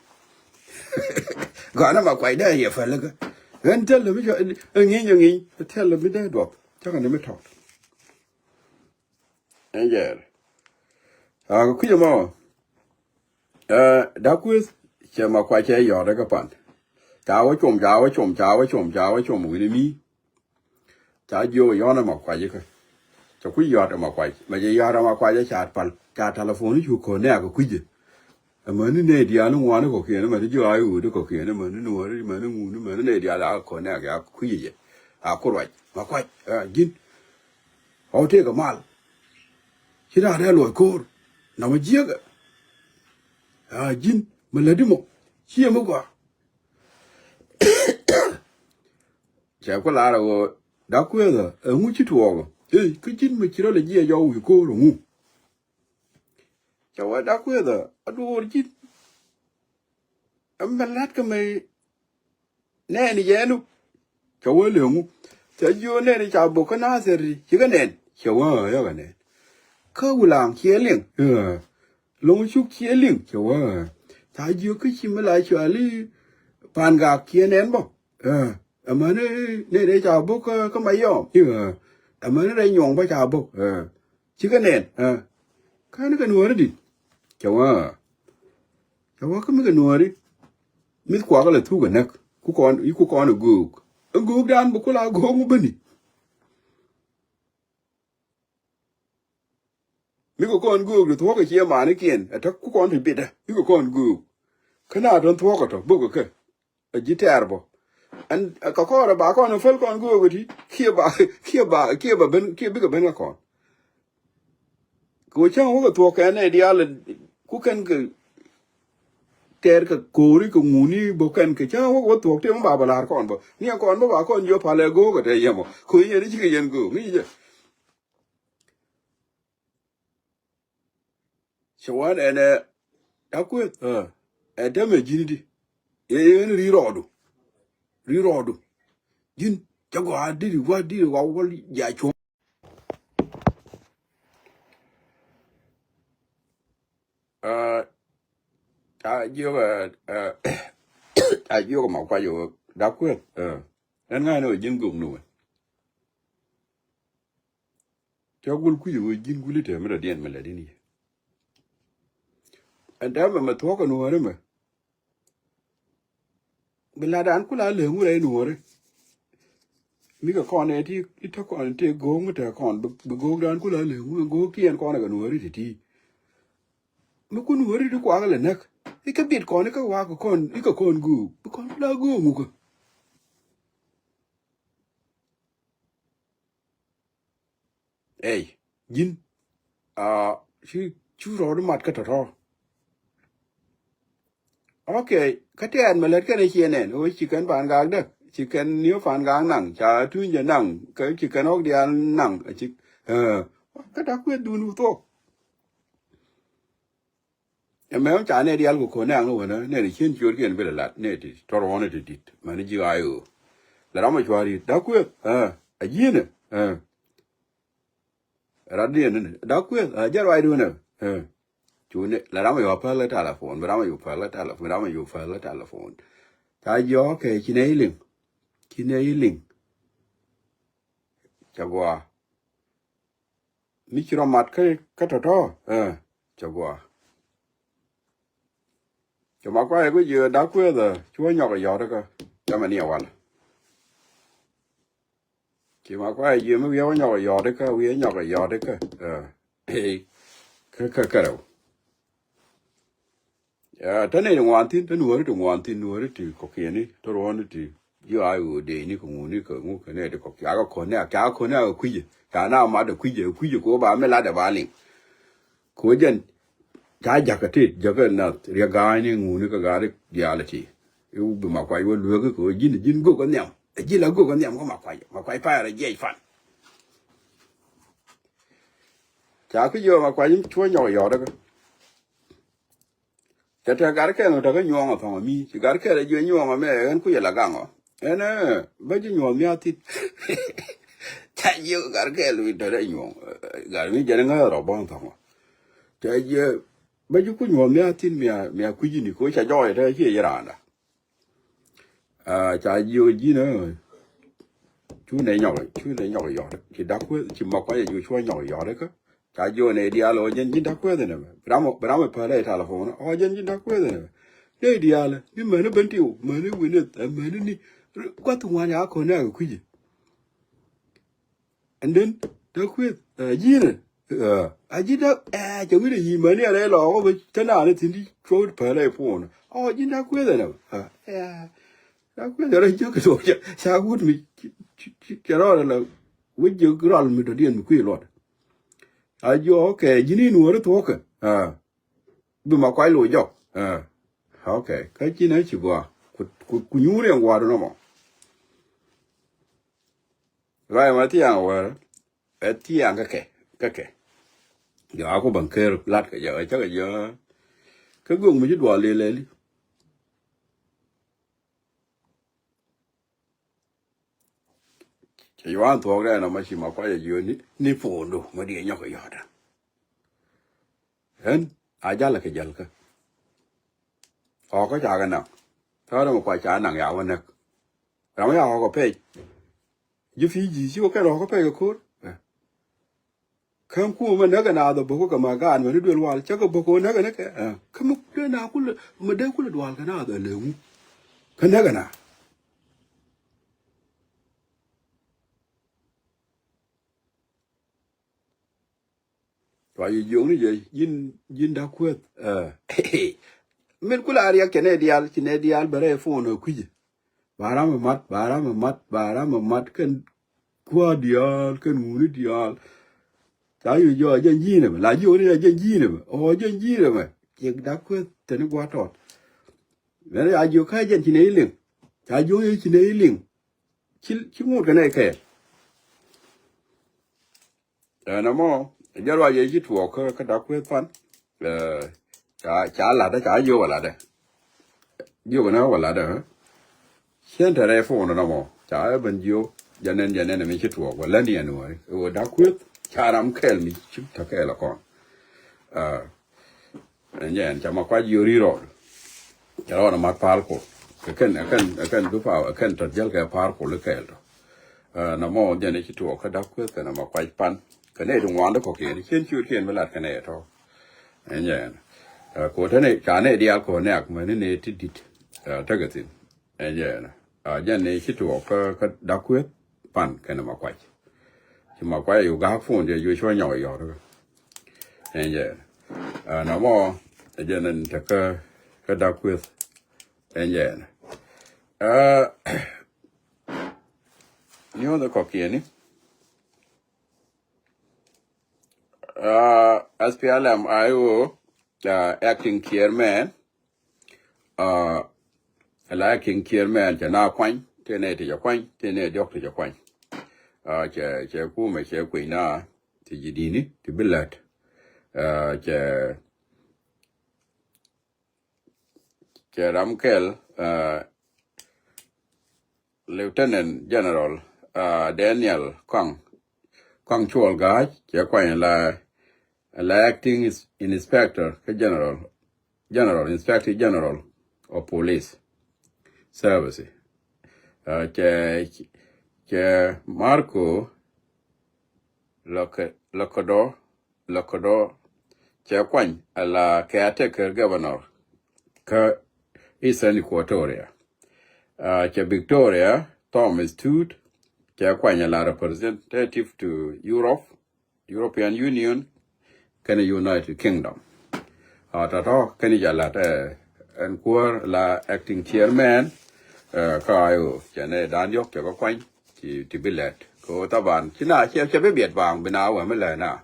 Gɔani ma kuac dee yɛ päl ikä ɣän thɛlɛ mi cɔal i̱ ŋi̱ny ɛ ŋi̱ny thɛlɛ mi dee duɔth cä kɛn mi tɔt. Ɛn jɛɛr. A kɛ kui̱c ɛmɔ. Ɛ dak kueth cɛ ma kuac cɛ yɔt ɛ kä pan. Ca wä com ca wä com ca wä com ca wä com wi̱ni mi. Ca jiök ɛ yɔn ɛ ma kuac ikä. Cɛ kui̱ yɔt ɛ ma kuac mɛ cɛ yɔt ɛ ma kuac ɛ ca pal ca telephone cu ko̱n nɛ a kɛ kui̱cɛ. Amäni nɛy diaal ni ŋuani kɔ̱kiɛn amäni ji̱ ɣaac ɣöödi kɔ̱kiɛn amäni nuɔ̱ɔ̱ri amäni ŋuni amäni nɛy diaal a kɔn nɛɛk ya kui̱cɛ jɛ. A ku ruac ma kuac a ji̱n. Ɣɔw tëëkɛ mal. Ci raan rɛl luɔc ko̱o̱r nɔmɔ jiäkɛ. A ji̱n mi lätdi mɔ ciɛ mi gɔaa. Cɛ ku laar ɛ ɣöö dak kueethä ɛŋu ci tuɔɔkä ëë kä ji̱n mi ci rɔl ɛ jiɛ jɔw wi̱i̱ ko̱o̱r ɛŋu. Cɛ wee dak kueethä a duɔɔr ji̱n. Ɛmɛ la̱t kä mɛ nɛɛni jɛ ɛnu. Cɛ wee leŋu cɛ jiö nɛɛni ca bok kä nathɛri cikɛ nɛn cɛ wee ɣä yäkɛ nɛn. Kä wulaŋ ciɛ liŋ loŋ cuk ciɛ liŋ cɛ wee ɣä. Ca jiö kä ci mi la cuali pan gak ciɛ nɛn bä. Ɛmäni nɛɛni ca bok kä ma yɔm i̱ ɣä. Ɛmäni rɛy nyuɔŋ bä ca bok. Cikɛ nɛn ɛ. Kani kɛ nuɔ̱ɔ̱ri dit cɛ wä. Ɛ wä kä mi kɛ nuɔ̱ɔ̱ri. Mi̱th kuakä lɛ thuk ɛ näk. Ku kɔn, ku kɔn ɛ göök. Ɛ göök dan bɛ kula göök mi bäni. Mi kɛ kɔn göök di thuɔ̱k ɛ ciɛ manikiɛn. Ɛ täk ku kɔn ti bitdä. Mi kɛ kɔn göök. Kä na tɔ̱n thuɔ̱k ɛ tɔ̱ bök ɛ kɛ. A ji̱ tɛɛr bɔ. Ɛn ka kɔrɛ ba kɔn päl kɔn göök ti kiɛ ba, kiɛ ba, kiɛ ba ben, kiɛ bikɛ ben kä kɔn. Kɛ wä cäŋ wä kɛ thuɔ̱k kɛn nɛ diaal ku kɛn kɛ tɛɛr kɛ ko̱ri kɛ ŋuni bä kɛn kɛ cäŋ wä kɛ thuɔ̱k ti mɛ ba bä la̱r kɔn bä. Ni kɔn bä ba kɔn jiɔ palɛ göök kɛ tɛ yɛmɔ. Kɛ wä yɛn cikɛ yɛn göök ŋi̱i̱cɛ. Cɛ wan ɛn ɛ da̱k kueth ɛ tɛmɛ ji̱n di. Ɛ ɣän ri rɔɔdu. Ri rɔɔdu. Ji̱n cɛ gɔaa diri wa diri wa wal ja cuɔ̱ŋ. Ɛ a jiök ɛ a jiök ma kuac ɛ da̱k kueth ɛ ɛn ŋa̱n ɛ ji̱n gök ni wä. Cä gul kui̱c ɣöö ji̱n guli te mi dɔ̱diɛn mi lɛt in yɛ. Ɛn tɛmɛ mɛ thuɔ̱k kɛ nuɔ̱ɔ̱ri mɛ. Bi lat an kula leŋ wurɛ in nuɔ̱ɔ̱ri. Mi kɛ kɔn ɛ ti i̱ tä kɔn ti go̱o̱k mi te kɔn bi go̱o̱k dan kula leŋ wurɛ go̱o̱k ti ɛn kɔn ɛ kɛ nuɔ̱ɔ̱ri ti ti. Mi kun nuɔ̱ɔ̱ri ti kuak lɛ näk i̱ kɛ bit kɔn i̱ kɛ wak kɔn i̱ kɛ kɔn go̱o̱k bi kɔn kula go̱o̱k mukä. Ey ji̱n a ci cu rɔɔdu mat kä tɔ̱tɔ̱. Ok. Kä tɛɛt mɛ lät kɛn i̱ ciɛ nɛn ɣöö ci kɛn pa̱a̱n gaak däk ci kɛn ni̱ ɣä pa̱a̱n gaak naŋ ca tuny jɛ naŋ kä ci kɛn ɣɔ̱k diaal naŋ a ci kä da̱k kueth duun wä thuɔ̱k. Ɛmɛ ɣän ca nɛ diaal kɛ ko̱n nɛ aŋ ni wänä nɛ ni cien ciötkiɛn bi lɛ lat nɛ ti tɔr ɣɔn ti dit mäni ji̱ ɣaay ɣöö. Lɛ ram ɛ cua̱r yit da̱k kueth ɛ a ji̱nɛ ɛ. Rat diɛn ni da̱k kueth ɛ jɛ ruacdun ɛ. Cuni lɛ ram ɛ yɔ päl ɛ talafon bi ram ɛ yɔ päl ɛ talafon bi ram ɛ yɔ päl ɛ talafon. Ca jiɔk kɛ ci nɛ yi liŋ. Ci nɛ yi liŋ. Ca gua̱a̱. Mi ci rɔ mat kä kä tɔ̱tɔ̱ ɛ cɛ gua̱a̱. Cɛ ma kuayɛ ku jiö da̱k kueethä ci wä nyɔk ɛ yɔ̱t kä cɛ mɛ ni ɛ walɛ. Ci ma kuayɛ jiö mi wiɛ wä nyɔk ɛ yɔ̱t kä wiɛ nyɔk ɛ yɔ̱t kä ɛ kä kä kärɛw. Ɛ tä nɛy ti ŋuan thi̱n tä nuɔ̱ɔ̱ri ti ŋuan thi̱n nuɔ̱ɔ̱ri ti kɔ̱kiɛni tä ruɔ̱ɔ̱ni ti ji̱ a ɣöö dee ni kɛ ŋuni kɛ ŋu kɛ nɛy ti kɔ̱kiɛ a kɛ ko̱n nɛ a kɛ a ko̱n nɛ a kɛ kui̱cɛ ca na mat ɛ kui̱cɛ ɛ kui̱cɛ kɛ ɣöö ba mi lat ɛ ba liŋ. Kɛ ɣöö jɛn ca jakä ti jakä nath riɛk ga̱a̱cni ŋuni kɛ ga̱a̱ri diaal ɛ ti. I̱ bi ma kuac wä lueek kɛ ɣöö ji̱n ji̱n gök kä nhiam ɛ ji̱ la gök kä nhiam kä ma kuac ma kuac payɛ rɔ jiɛc fan. Ca ki jiɔ ma kuac cuɔ nyɔk yɔt kä. Cɛ tɛ gat kɛl mi tɔ̱ kä nyuɔ̱ɔ̱ŋ ɛ thɔ̱ŋ ɛ mi ci gat kɛl ɛ jiɔ nyuɔ̱ɔ̱ŋ ɛ mɛ ɛn kui̱ ɛ la gaŋ ɔ. Ɛn ɛ bä ji̱ nyuɔ̱ɔ̱ŋ mia̱a̱ thi̱n. Ca jiɔ gat kɛl mi tɔ̱ dee nyuɔ̱ɔ̱ŋ gat mi jɛn ŋäth rɔ bɔ̱ŋ thɔ̱ŋ ɔ. Cɛ jiɔ bä ji̱ ku nyuɔ̱ɔ̱ŋ mia̱a̱ thi̱n mia mia kui̱ ji̱ ni ko̱ ca jɔɔc ɛ te ciɛ ji̱ raanda. Ca jiök ji̱n ɛ cu nɛ nyɔk cu nɛ nyɔk yɔt ci dak kueth ci ma kuac ɛ jiök cuɔ nyɔk yɔt kä. Ca jiök nɛ diaal ɔ jɛn ji̱n dak kueth ɛnɛ mɛ bi ram bi ram ɛ päl ɛ talafon ɔ jɛn ji̱n dak kueth ɛnɛ mɛ. Nɛ diaal ɛ mi mäni ben tiw mäni winith ɛ mäni ni guath ŋuan ya kɔn nɛ kɛ kui̱c. And then dak kueth ɛ ji̱n ɛ a ji̱ dak ɛ cɛ wi̱n ɛ yi̱ mäni ɛ rɛy lɔɔk ɔ bä te naan ɛ thi̱n di cuɔ̱k päl ɛ puɔn ɔ ji̱n dak kueth ɛnɛ mɛ. Ca kueth rɔ jiök kɛ tuɔɔk ca wut mi cɛ rɔɔdɛ la wec jiök rɔl mi dɔ̱diɛn mi kui̱ luɔt. A jiɔk kɛ ji̱n in wä ri thuɔ̱kɛ bi ma kuac loc jɔk. Ok kä ci nä ci gɔaa ku nyuur yɛn gua̱a̱r nɔmɔ. Ruac ma thiaŋ wär ɛ thiaŋ kä kɛ kä kɛ. Jɔak ku baŋ ker lat kɛ jɛ ɛ cä kɛ jɛ kä göŋ mi ci dual lilɛli. Cɛ yuan thuɔ̱k dɛ nɔmɔ ci ma kuac a jiöni ni puundu ma diɛ nyɔk kɛ yɔ̱ɔ̱da. Ɣän a jal kɛ jal kä ɔɔkä ca kɛ naŋ. Thɔɔdɛ ma kuac ca naŋ ya wä näk. Ram ya ɔɔkä pɛc. Ji̱ Fiji ci wä kɛn ɔɔkä pɛc kɛ ko̱r. Kä kumɛ näkɛ naath ɔ bäkɔ kɛ ma gaat mɛ ni duel wal cä kɛ bäkɔ näkɛ ni kɛ. Kä mi dee na kulɛ mi dee kulɛ dual kɛ naath ɔ lɛ ŋu. Kä näkɛ na. Cua yi jiökni jɛ ji̱n ji̱n da̱k kueth. Min kula a riɛk cɛ nɛ diaal ci nɛ diaal bɛ rɛy phone ɔ kui̱cɛ. Ba ram ɛ mat, ba ram ɛ mat, ba ram ɛ mat kɛn kua̱r diaal kɛn ŋuni diaal. Ca yi jɔ jɛn ji̱n ɛmɛ la jiökni jɛ jɛn ji̱n ɛmɛ ɔ jɛn ji̱n ɛmɛ. Ciek da̱k kueth tɛni gua̱ tɔt. Mɛn ca jiök kä jɛn ci nɛ yi liŋ. Ca jiök yi ci nɛ yi liŋ. Ci ci ŋut kɛ nɛ kɛɛl. Ɛn ɛmɔ jɛ ruac yɛ ci tuɔɔk kä kä da̱k kueth pan. Ca ca lat ca jiök wä lat. Jiök ni wä lat. Cien te rɛy phone nɔmɔ ca ɛ ben jiök jɛ nɛn jɛ nɛn mi ci tuɔɔk wä län yɛn wä ɛ wä da̱k kueth ca ram kɛɛl mi ci te kɛɛl ɛ kɔn. Ɛn jɛ ɛn ca ma kuac jiök ri rɔɔd. Cɛ rɔɔd ɛ mat pa̱a̱r kol kɛ kɛn ɛ kɛn ɛ kɛn dup a ɛ kɛn tɔt jäl kɛ pa̱a̱r kol ikɛɛl tɔ. Nɔmɔ jɛn i̱ ci tuɔɔk kä da̱k kueth kɛn ɛ ma kuac pan kɛ nɛy ti ŋuan ti kɔ̱kiɛn cien ciötkiɛn mi lat kɛ nɛy ɛ tɔ. Ɛn jɛ ɛn kɛ wä te nɛy ca nɛy diaal kɛ wä nɛ̈k mɛ ni nɛy ti di̱t. Tekɛ thi̱n. Ɛn jɛ ɛn jɛn i̱ ci tuɔɔk kä da̱k kueth pan kɛn ɛ ma kuac. Ci ma kuac yu ga̱a̱k phone jɛ yu cuɔ nyɔk yɔt. Ɛn jɛ ɛn nɔmɔ ɛ jɛn ɛn te kä kä da̱k kueth. Ɛn jɛ ɛn niɔth ɛ kɔ̱kiɛni. SPLM IO acting chairman. Ala acting chairman cɛ na kuany tëë nɛ ti cɛ kuany tëë nɛ diɔk ti cɛ kuany. Cɛ cɛ kumɛ cɛ kui̱ na ti ji̱ di̱ni ti bi lät. Cɛ cɛ ram kɛl. Lieutenant General Daniel Kɔaŋ Kɔaŋ Cuɔl Ga̱a̱c cɛ kuany la la acting inspector kä general general inspector general of police service. Cɛ cɛ Marco Lokedɔ Lokedɔ cɛ kuany ala caretaker governor kä Eastern Equatoria. Cɛ Victoria Thomas Tut cɛ kuany ala representative to Europe, European Union kɛnɛ United Kingdom. Tɔtɔ kɛnɛ jɛ lat ɛn kuäär la acting chairman. Kä IO cɛ nɛ dan diɔk cɛ kɛ kuany ti bi lɛt kɛ ɣöö thaban ci na cɛ bi biɛt baaŋ bi na wä mi lɛ na.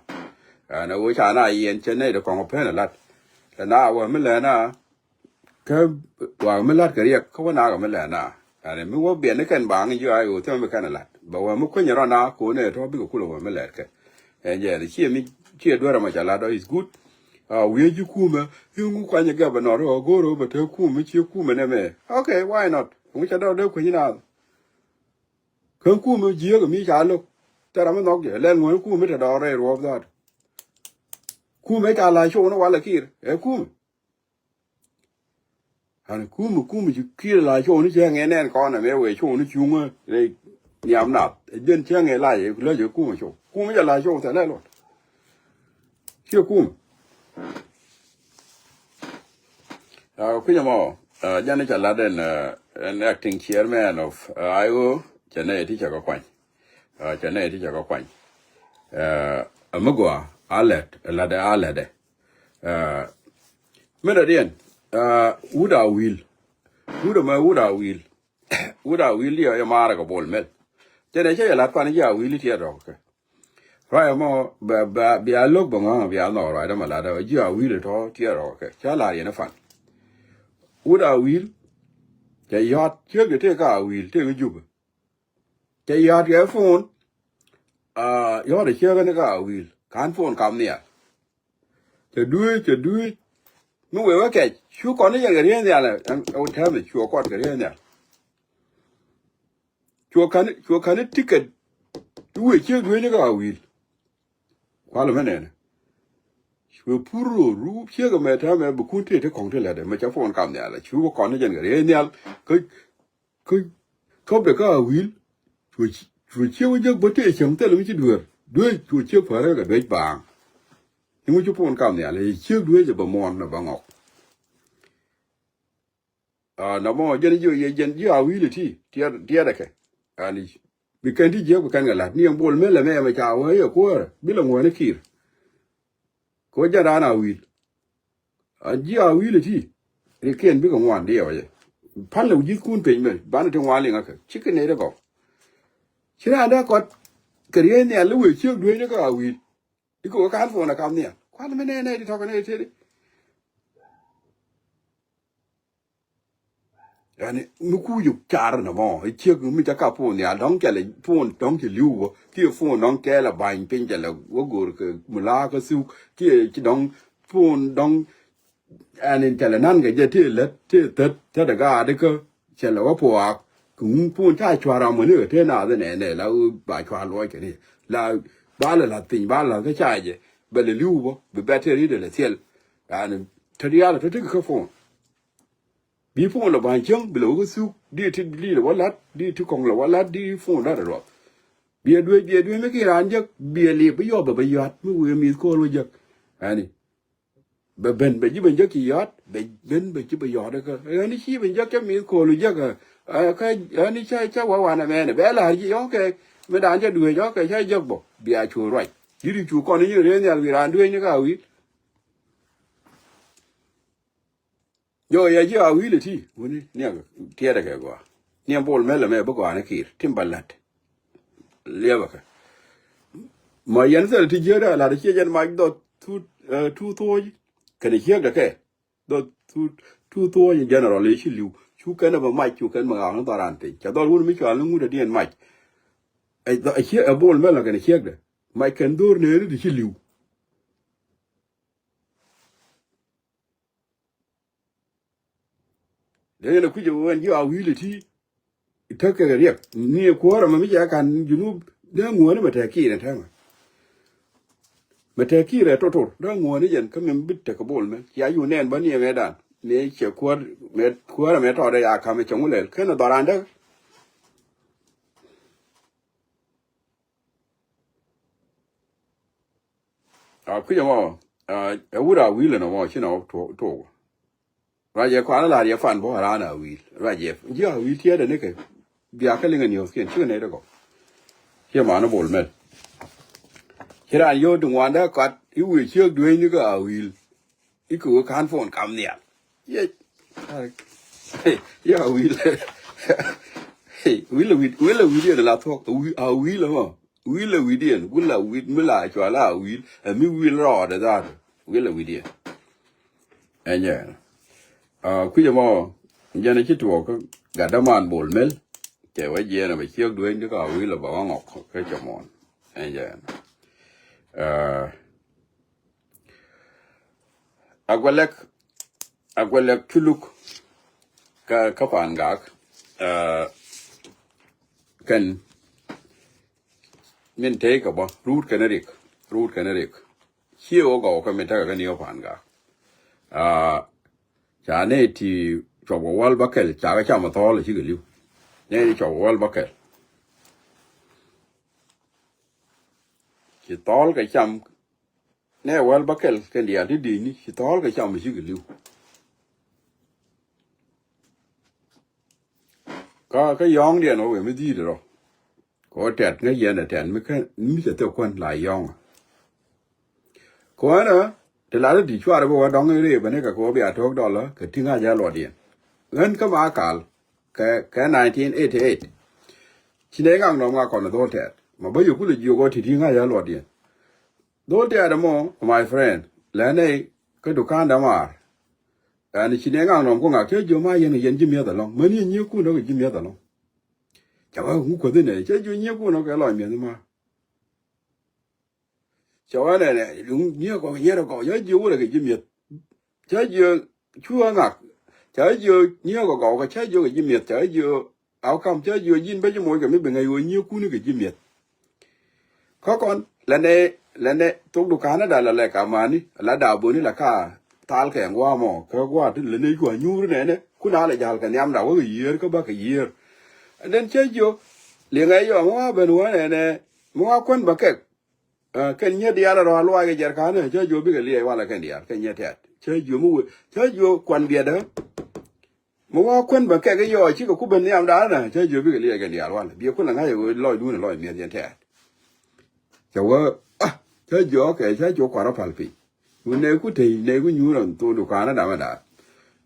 Ɛn ɣöö ca na yɛn cɛ nɛ di kɔŋ pen lat. Tɛ na wä mi lɛ na. Kä wä mi lat kɛ riɛk kä wä na kɛ mi lɛ na. Ɛn mi wä biɛt ni kɛn baaŋ ji̱ IO thimɛ mi kɛn lat bɛ wä mi kueny rɔ na ko̱n ɛ tɔ bikɛ kulɛ wä mi lɛt kɛ. Ɛn jɛ ni ciɛ mi ciɛ duer ɛmɔ ca lat ɔ is good. Wiee ji̱ kumɛ iŋu kuany ɛ gɛp ɛ nɔt ɔ go̱o̱r ɔ bɛ te kumɛ ciɛ kumɛ nɛ mɛ. Okay, why not? Ŋu ca dɔr dee kueny na. Kä kumɛ jiääk mi ca lo̱k. Thɛra mi nhɔk jɛ lɛl ŋuɔ̱n kumɛ te dɔɔr rɛy ruɔ̱p dhaat. Kumɛ ca la cok ni walɛ kir ɛ kumɛ. Ani kumɛ kumɛ ci kir la cok ni cɛ ŋɛ nɛn kɔn ɛmɛ wee cok ni cuŋä rɛy niam nath ɛ jɛn cɛ ŋɛ la jɛ la jɛ kumɛ cok kumɛ ca la cok thɛ lɛl wal. Ciɛ kumɛ. Kui̱c ɛmɔ jɛn i̱ cɛ lat ɛn ɛn acting chairman of IO cɛ nɛy ti cɛ kɛ kuany. Cɛ nɛy ti cɛ kɛ kuany. Ɛ mi gɔaa a lɛt ɛ lat ɛ a lɛt ɛ. Min dɔ̱diɛn wut a wi̱i̱l wut ɛmɛ wut a wi̱i̱l. Wut a wi̱i̱l diɛ ɛ maarɛ kɛ bol mɛl. Cɛ nɛ cɛ yɛ lat pan ji̱ a wi̱i̱l i̱ tiɛt rɔk kɛ. Ruac ɛmɔ bɛ bɛ bia lo̱k bɛ ŋɔ̱ŋ bia nhɔk ruac dämɛ lat ɛ ji̱ a wi̱i̱l itɔ tiɛt rɔk kɛ ca lar yɛn i̱ pan. Wut a wi̱i̱l cɛ yɔ̱a̱t ciek di tëë ka a wi̱i̱l tëë ŋä jupä. Cɛ yɔ̱a̱t kɛ phone. Yɔ̱a̱t ɛ ciek ni ka a wi̱i̱l ka̱n phone kam nhial. Cɛ dui̱c cɛ dui̱c. Mi wee wä kɛc cu kɔn ni yɛn kɛ riee nhial ɛ wä tɛmɛ cuɔ kɔn kɛ riee nhial. Cuɔ ka̱n cuɔ ka̱n ni ticket. Ti wee ciek dui̱c ni ka a wi̱i̱l. Kual mɛ nɛnɛ. Cuɛ pur ro ru ciek ɛmɛ tɛmɛ bi kun tëë ti kɔŋ ti lɛtdɛ mɛ cɛ phone kam nhial ɛ cu wä kɔn ni yɛn kɛ riee nhial. Kä kä kä bɛ kä a wi̱i̱l. Cuɛ ciek wä jek bä tëë cäŋ thilɛ mi ci dueer. Duec cu ciek päärä kɛ duec baaŋ. Ni ŋu ci puɔn kam nhial i̱ ciek duec ɛ bɛ muɔ̱ɔ̱n ɛ bɛ ŋɔk. Aa, nɔmɔ jɛn ji̱ ɛ jɛn ji̱ Awi̱i̱l ɛ ti tiɛt tiɛt ɛ kɛ. Ani bi kɛn ti jiäk bi kɛn kɛ la̱t ni ɛn Bol Mel ɛmɛ ɛmɛ ca wee yɛ kuäärä bi lɛ ŋuäni Kiir. Kɛ wä jɛn raan Awi̱i̱l. A ji̱ Awi̱i̱l ɛ ti rikiɛn bikɛ ŋuan diɛɛk ɛ jɛ. Pal lɛ wi̱i̱ ji̱thkun peny mɛ banɛ ti ŋuan liŋ akɛ cikɛ nɛy dee gɔw. Ci raan dee kɔt kɛ riey nhial i̱ wëë ciek dueecni kä Awi̱i̱l. Ikɛ wä ka̱n puɔn ɛ kam nhial kuan mi nɛy nɛy ti tɔkɛ nɛy tëëdi. Yani mi kuuc car nɔmɔ i̱ ciek mi ca ka puɔn nhial dɔ̱ŋ cɛ lɛ puɔn dɔ̱ŋ cɛ li̱w wä kiɛ puɔn dɔ̱ŋ kɛɛl a ba̱ny piny cɛ lɛ wä go̱r kɛ mi la̱a̱ kä thuk kiɛ ci dɔ̱ŋ puɔn dɔ̱ŋ. Ɛn in cɛ lɛ nan kɛ jɛ tëë lät tëë thät thät ɛ gaatdä kä cɛ lɛ wä puɔak kɛ ŋuŋ puɔn ca cua̱r amoni kɛ tëë naath inɛnɛ la wä ba cua̱r luɔc kɛ ni la ba lɛ la̱th piny ba lɛ la̱th kä ca jɛ bɛ lɛ li̱w bä bi bɛt tëë ri̱t ɛ lɛ thiɛl. Yani te rial te tekɛ kä puɔn. Bi puɔn lɔ ba̱ny cäŋ bi lɛ wä kä thuk di ti di lɛ wä la̱t di ti kɔŋ lɛ wä la̱t di puɔn la̱t ɛ ruɔth. Biɛ duec biɛ duec mi ki raan jek biɛ lip bi yɔp bɛ bɛ yɔat mi wëë mi̱th ko̱o̱l wä jek. Ɛni bɛ ben bɛ ji̱ ben jek ci yɔt bɛ ben bɛ ji̱ bɛ yɔt kä ɛn ci ben jek cä mi̱th ko̱o̱lu jek. Kä ɛn ca ca wä wan ɛmɛn bɛ la̱r ji̱ yɔk kɛ mi dan cä duec yɔk kɛ ca jek bɔ bia cu ruac. Ji̱ ri cu kɔn i̱ nyin rëë nhial wi̱i̱ raan duec ni ka wi̱i̱. Jɔ yɛ ji̱ Awi̱i̱l ɛ ti wuni niɛk tiɛɛdɛ kɛ gɔaa. Niɛm Bol Mel ɛmɛ bi gɔaa ni Kiir tim ba la̱t. Liɛpɛ kɛ ma yɛn thil ti jiääkdä la̱t ciɛ jɛn mac dhɔth tu tu thoc. Kɛnɛ ciääkdɛ kɛ dhɔth tu tu thoc in general i̱ ci li̱w cu kɛn ɛ bɛ mac cu kɛn bɛ ɣaak ni dhɔran piny cɛ dhɔl wun mi cual ni ŋut ɛ diɛn mac. Ɛ ciɛ ɛ Bol Mel ɛ kɛnɛ ciääkdɛ mac kɛn dho̱r nɛɛni ti ci li̱w. Dee yɛn a kui̱c ɛ ɣöö ɛn ji̱ Awi̱i̱l ɛ ti tekɛ riɛk ni ɛ kuäärä mɛ mi cɛ kan junub dee ŋuäni mɛ tɛk kiir ɛ tɛmɛ. Mɛ tɛk kiir ɛ totor dee ŋuäni jɛn kä mɛ mi bi tekɛ Bol Mel cia yun nɛn bä ni ɛ mɛ dan ni cɛ kuäär mɛ kuäärä mɛ tɔɔdɛ ya ka̱m ɛ cɛ ŋu lɛl kɛn ɛ dhɔran dee. A kui̱c ɛmɔ ɛ wut Awi̱i̱l ɛnɔ mɔ ci nɔ tok. Ruac yɛ kɔan lar yɛ fan bä raan Awi̱i̱l ruac yɛ ji̱ Awi̱i̱l tiɛɛdɛ nikɛ. Bia kä liŋɛ niɔ̱thkiɛn cikɛ nɛy dɛ gɔk. Ciɛ man Bol Mel ci raan yio̱o̱ ti ŋuandɛ kat i̱ wëë ciek dueeny ni kä Awi̱i̱l. I̱ kɛ wee ka̱n puɔn kam nhial. Yec. Ya wil. Wil a wid wil a wid yɛn la thuɔk a wil a mɔ. Wil a wid yɛn wil a wid mi la cua la a wil a mi wil rɔɔdɛ dhaat. Wil a wid yɛn. Ɛn jɛ. Kui̱c ɛmɔ jɛn a ci tuɔɔk kä gat däman Bol Mel. Cɛ wä jiɛɛn a bɛ ciek dueeny di ka a wil a bɛ wä ŋɔk kä cɛ mɔɔn. Ɛn jɛ. A guɛ lɛk a guɛ lɛk culuk. Kä kä Pangak. Kɛn min tey kɛ bä ruut kɛn rik ruut kɛn rik. Ciɛ wä gɔw kä min tekɛ kɛ ni wä Pangak. Ca nɛy ti cuɔp kɛ wäl bäkɛl ca kɛ cam a thɔɔl a cikɛ li̱w. Nɛy ti cuɔp kɛ wäl bäkɛl ci thɔɔl kɛ cam. Nɛ wäl bäkɛl kɛn diaal ti di̱i̱ni ci thɔɔl kɛ cam ci kɛ li̱w. Kä kä yɔ̱ɔ̱ŋdiɛn wä wee mi dhi̱i̱t rɔ. Kɛ wä tɛt ŋäc yɛn ɛ tɛt mi kɛn mi cɛ thok kuän la yɔ̱ɔ̱ŋä. Kɛ wä nä ti lat ti cuarɛ bi wä dɔ̱ŋ i̱ rëë bäni kɛ kɛ wä bia to̱o̱k dɔlä kɛ ti̱ŋ a jɛ luɔtdiɛn. Ɣän kä ma kal kɛ kɛ nineteen eighty eight. Ci nɛ ŋak nɔm ŋak kɔn dhol tɛɛt ma bä yɛ kulɛ jiök ɔ ti ti ŋa̱c a luɔtdiɛn. Dhol tɛɛt ɛmɔ my friend lɛ nɛy kä dukan dɛ maar. Ɛn ci nɛ ŋak nɔm ku ŋak cä jiö ma yɛn kɛ yɛn ji̱ mi̱eth ɛlɔ̱ŋ män yɛ nyiekun ɔ kɛ ji̱ mi̱eth ɛlɔ̱ŋ. Ca wä ŋuk kuäthi nɛ cä jiö nyiekun ɔ kɛ lɔc mi̱eth ma. Cɛ wä nɛnɛ luŋ nyiɛ kɔ nyɛrɛ kɔ cɛ jiö wurɛ kɛ ji̱ mi̱eth. Cɛ jiö cuä ŋak cɛ jiö nyiɛ kɔ gɔw kɛ cɛ jiö kɛ ji̱ mi̱eth cɛ jiö aw kam cɛ jiö ji̱n bä ji̱ moc kɛ mi bi ŋäc ɣöö nyiɛ kuni kɛ ji̱ mi̱eth. Kä kɔn lɛ nɛ lɛ nɛ thok dukanä da la lɛ ka mani la da boni la ka thal kɛ ŋuamɔ kɛ gua̱a̱t lɛ nɛ cua nyuur nɛnɛ kun a lɛ jal kɛ nhiam da wä kɛ yiër kä bä kɛ yiër. And then cɛ jiö liŋɛ yɔ mi wa ben wä nɛnɛ mi wa kuän bä kɛk. Ɛ, kɛn nyɛ diaal a rɔ a luac kɛ jɛrkan ɛ, cä jiɔ bikɛ liɛc walɛ kɛn diaal, kɛn nyɛ tɛt. Cä jiɔ mi wee, cä jiɔ kuan biɛtdä. Mi wa kuän bɛ kɛk i̱ yɔɔ cikɛ ku ben nhiam daanä, cä jiɔ bikɛ liɛc kɛn diaal walɛ. Biɛ kulɛ ŋa̱c ɛ ɣöö lɔcdun ɛ lɔc mi̱eth yɛn tɛt. Cɛ wä, ah, cä jiɔ kɛ, cä jiɔ kuarä pal piny. Ku nɛy ku tey, nɛy ku nyuur ɛ thok dukaanä damɛ daal.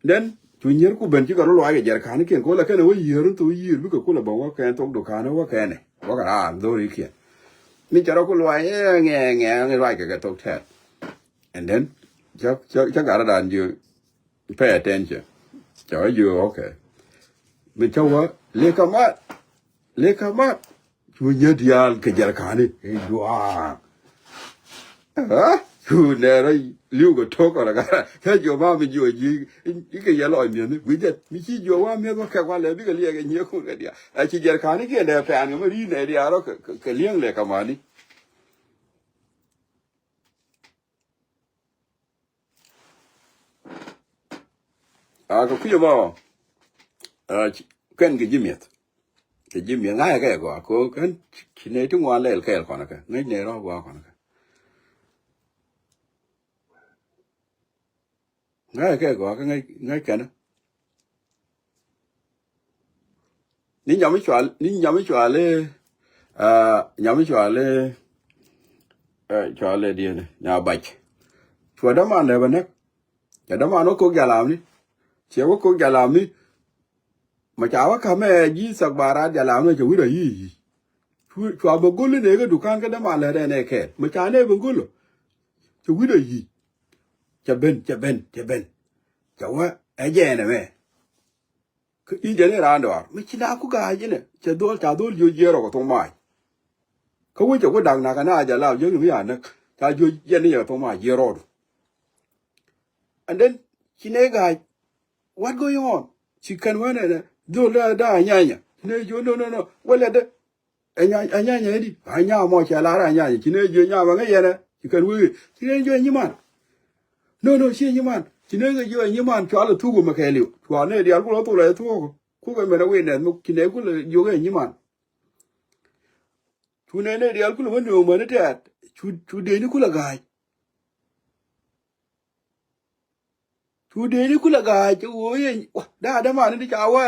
Then cu nyier ku ben cikɛ rɔ luac kɛ jɛrkan kiɛn, ko la kɛn ɛ wä yiër in thok yiër bikɛ kulɛ bä wä kɛn thok dukaanä wä kɛn ɛ. Wä kɛ raar dhori kiɛn. Mi cɛ rɔ ku luac ɛ ŋɛ ŋɛ ŋɛ luac kɛ kɛ thok tɛt. And then cä cä cä gat rɔ dan jiö pay attention. Cä wä jiö okay. Mi cä wä lika mat lika mat. Cu nyä diaal kɛ jɛrkani i̱ juaŋ. Cu nɛɛrɛ li̱w kɛ tok kɔn ɛ gat cä jiö ma mi jiö ji̱. Ikɛ yɛ lɔc mi̱eth ni wi̱cdɛ mi ci jiö wa mi̱eth wä kɛk wa lɛ bikɛ liɛk kɛ nyiekun kɛ diaal. Ɛ ci jɛrkani kiɛn dee pɛn kɛ mi ri̱i̱n nɛ diaal rɔ kɛ li̱eŋ lɛ kɛ mani. A kɛ kui̱ ɛmɔ kɛn kɛ ji̱ mi̱eth. Kɛ ji̱ mi̱eth ŋa̱cɛ kɛ gɔaa kɛ kɛn ci nɛy ti ŋuan lɛl kɛɛl kɔn kɛ ŋäc nɛy rɔ̱ gɔaa kɔn kɛ. Ŋa̱cɛ kɛ gɔaa kɛ ŋäc kɛn. Ni nyam i̱ cual, ni nyam i̱ cual i̱, ah, nyam i̱ cual i̱, eh, cual i̱ diɛn i̱, nya bac. Cua däman lɛ bɛ näk. Cɛ däman wä kok jalamni. Ciɛ wä kok jalamni. Ma ca wä kamɛ ji̱ thak ba raat jalamni cɛ wi̱r a yi̱ yi̱. Cu, cua bɛ go̱l i̱ nɛ kɛ dukan kä däman lɛ rɛn ɛ kɛɛl. Ma ca nɛ bɛ go̱l ɔ. Cɛ wi̱r a yi̱. Cɛ ben, cɛ ben, cɛ ben. Cɛ wä ɛ jɛɛn ɛmɛ. Kä i̱ jɛn i̱ raan dɔaar mi ci na ku ga̱a̱c inɛ cɛ dhol ca dhol jiö jiɛɛr rɔ kɛ thok mac. Kä wec cɛ ku da̱k nak kɛ na jɛ lap jiäk ni mi a näk ca jiö jɛn ni jɛ kɛ thok mac jiɛɛr rɔɔdu. And then ci nɛ ga̱a̱c, what going on? Ci kɛn wee nɛ dhol dee dee a nyanya ci nɛ jiö no no no wälɛ dee. Ɛ nya, ɛ nya, nya di a nya mɔ cɛ lar a nya ci ne jiö nya ma ŋä yɛnɛ ci kɛn wee ci ne jiö nyiman. No no ci nyiman ci ne jiö nyiman cua lɛ thuk mɛ kɛ liw cua ne dial kulɛ thuk lɛ thuk. Kuk ɛmɛn a wee nɛth mɛ ci ne kulɛ jiö kɛ nyiman. Cu ne ne dial kulɛ mɛ nööŋ mɛn tɛɛt cu cu deni kulɛ ga̱a̱c. Cu dee ni kulɛ ga̱a̱c cɛ ɣöö yɛ daa däman ni ca wä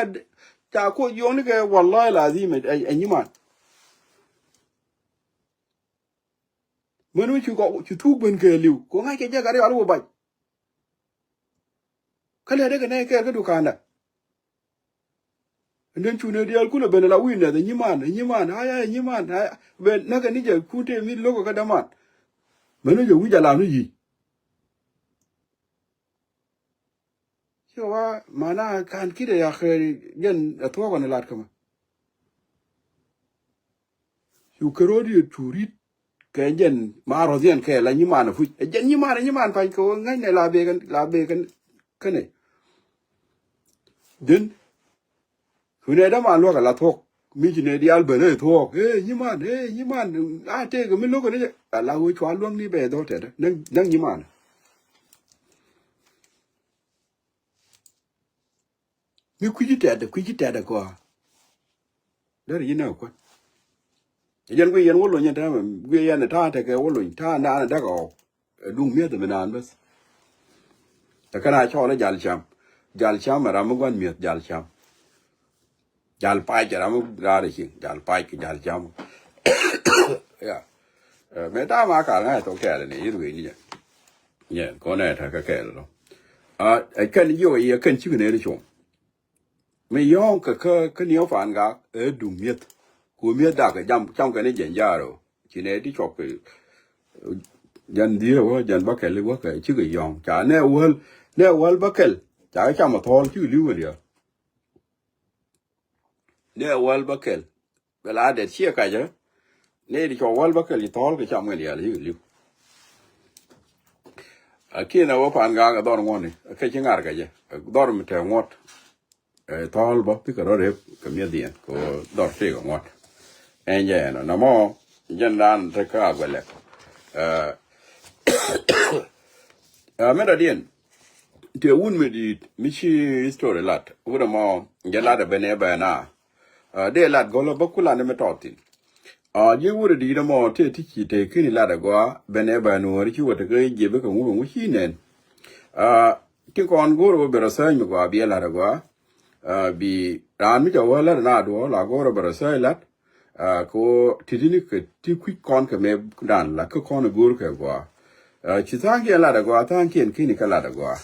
ca koc yɔŋ ni kɛ wallahi lazim ɛ nyiman. Män mi ci kɔ ci thuk ben kɛ liw kɛ ŋa̱c kɛ jɛ gat yɔal wä bac. Kä lɛ dee kɛ nɛy kɛɛl kä dukanda. Ɛn den cu nɛ diaal kulɛ ben ala wi̱i̱ nɛth ɛ nyiman ɛ nyiman aya ɛ nyiman aya ben näkɛ ni jɛ kun tëë mi lo̱k kä däman. Mɛn ni jɛ wi̱c alam ni yic. Ci wa mana kan kidɛ yak jɛn ɛ thuɔk ɔn lat kämɛ. Cu kɛ ro̱o̱diɛt cu ri̱t kɛ jɛn ma rɔ̱thiɛn kɛ la nyiman ɛ puc ɛ jɛn nyiman ɛ nyiman pa̱ny kɛ ɣöö ŋäcnɛ la bek la bek kɛnɛ. Jɛn cu nɛ däman luäk ala thuɔ̱k mi ci nɛ diaal ben ɛ thuɔ̱k ɛ nyiman ɛ nyiman a tëëkɛ mi lo̱kɛ ni jɛ ala ɣöö cua luäŋni bɛ dhɔl tɛtdä näŋ nyiman. Mi kui̱ci tɛ̈t kui̱ci tɛ̈t kɔa. Derɛ ji̱ näk kuän. Ɛ jɛn guiy yɛn wä lony ɛn täämɛ guiy yɛn ɛ ta̱a̱ tekɛ wä lony ta̱a̱ naan ɛ däk ɛ ɣɔw. Ɛ duŋ mi̱eth ɛ mi naan bäth. Ɛ kɛn a cɔɔl ɛ jal cam. Jal cam ɛ ram mi gua̱n mi̱eth jal cam. Jal pac ɛ ram mi raar ɛ cieŋ jal pac kɛ jal cam. Ya. Mɛ ta̱a̱ ma kal ŋa̱c ɛ thok kɛɛl ɛ ni yir wee ni jɛ. Yɛn kɔn ɛ ta̱a̱ kɛ kɛɛl ɛ lɔ. Ɛ kɛn jiök ɛ yɛ kɛn cikɛ nɛɛri cuɔ̱ŋ. Mi yɔ̱ɔ̱ŋ kɛ kä kä niɔ̱ɔ̱ŋ Pangak ɛ duŋ mi̱eth. Ku mi̱eth dak ɛ jam cam kɛn i̱ jɛn jaarɛ ɔ ci nɛ ti cɔk kɛ. Jɛn dhiee wä jɛn bäkɛl i̱ wäkɛ cikɛ yɔ̱ɔ̱ŋ ca nɛ wäl nɛ wäl bäkɛl ca kɛ cam ɛ thɔɔl cikɛ li̱w kɛ lia̱a̱. Nɛ wäl bäkɛl. Bɛ la dɛt ciɛ kacä. Nɛ ti cɔk wäl bäkɛl ci thɔɔl kɛ cam kɛ lia̱a̱ cikɛ li̱w. Akin a wä Pangak ɛ dhɔr ŋuɔ̱tni kɛ ci ŋa̱r kɛ jɛ ɛ dhɔr mi te ŋuɔ̱t. Ɛ thɔɔl bä pikɛ rɔ rep kɛ mi̱ethiɛn kɛ dhɔr tëëk ɛ ŋuɔ̱t. Ɛn jɛ ɛn ɔ namɔ jɛn dan te kä a guɛlɛk. Ɛ mɛn dɔ̱diɛn tëë wun mi di̱i̱t mi ci history lat wun ɛmɔ jɛ lat ɛ ben ɛ bɛn a dee lat gɔl ɛ bä kulan mi tɔɔthin. Aa, ji̱ wut ɛ di̱i̱t ɛmɔ tëë ti ci tëë kini lat ɛ gɔaa ben ɛ bɛ nuɔ̱ɔ̱ri ci wä tekä ji̱ bikɛ ŋu bɛ ŋu ci nɛn. Aa, ti kɔn go̱o̱r wä bɛ rɔ sääny mi gɔaa biɛ lat ɛ gɔaa. Aa, bi raan mi ca wä lat ɛ na duɔ̱ɔ̱r la go̱o̱r wä bɛ rɔ sääny lat. Aa, kɛ wä ti ti ni kɛ ti kui̱c kɔn kɛ mɛ dan la kä kɔn ɛ go̱o̱r kɛ gɔaa. Aa, ci tha̱a̱ŋkiɛn lat ɛ gɔaa, tha̱a̱ŋkiɛn kini kɛ lat ɛ gɔaa.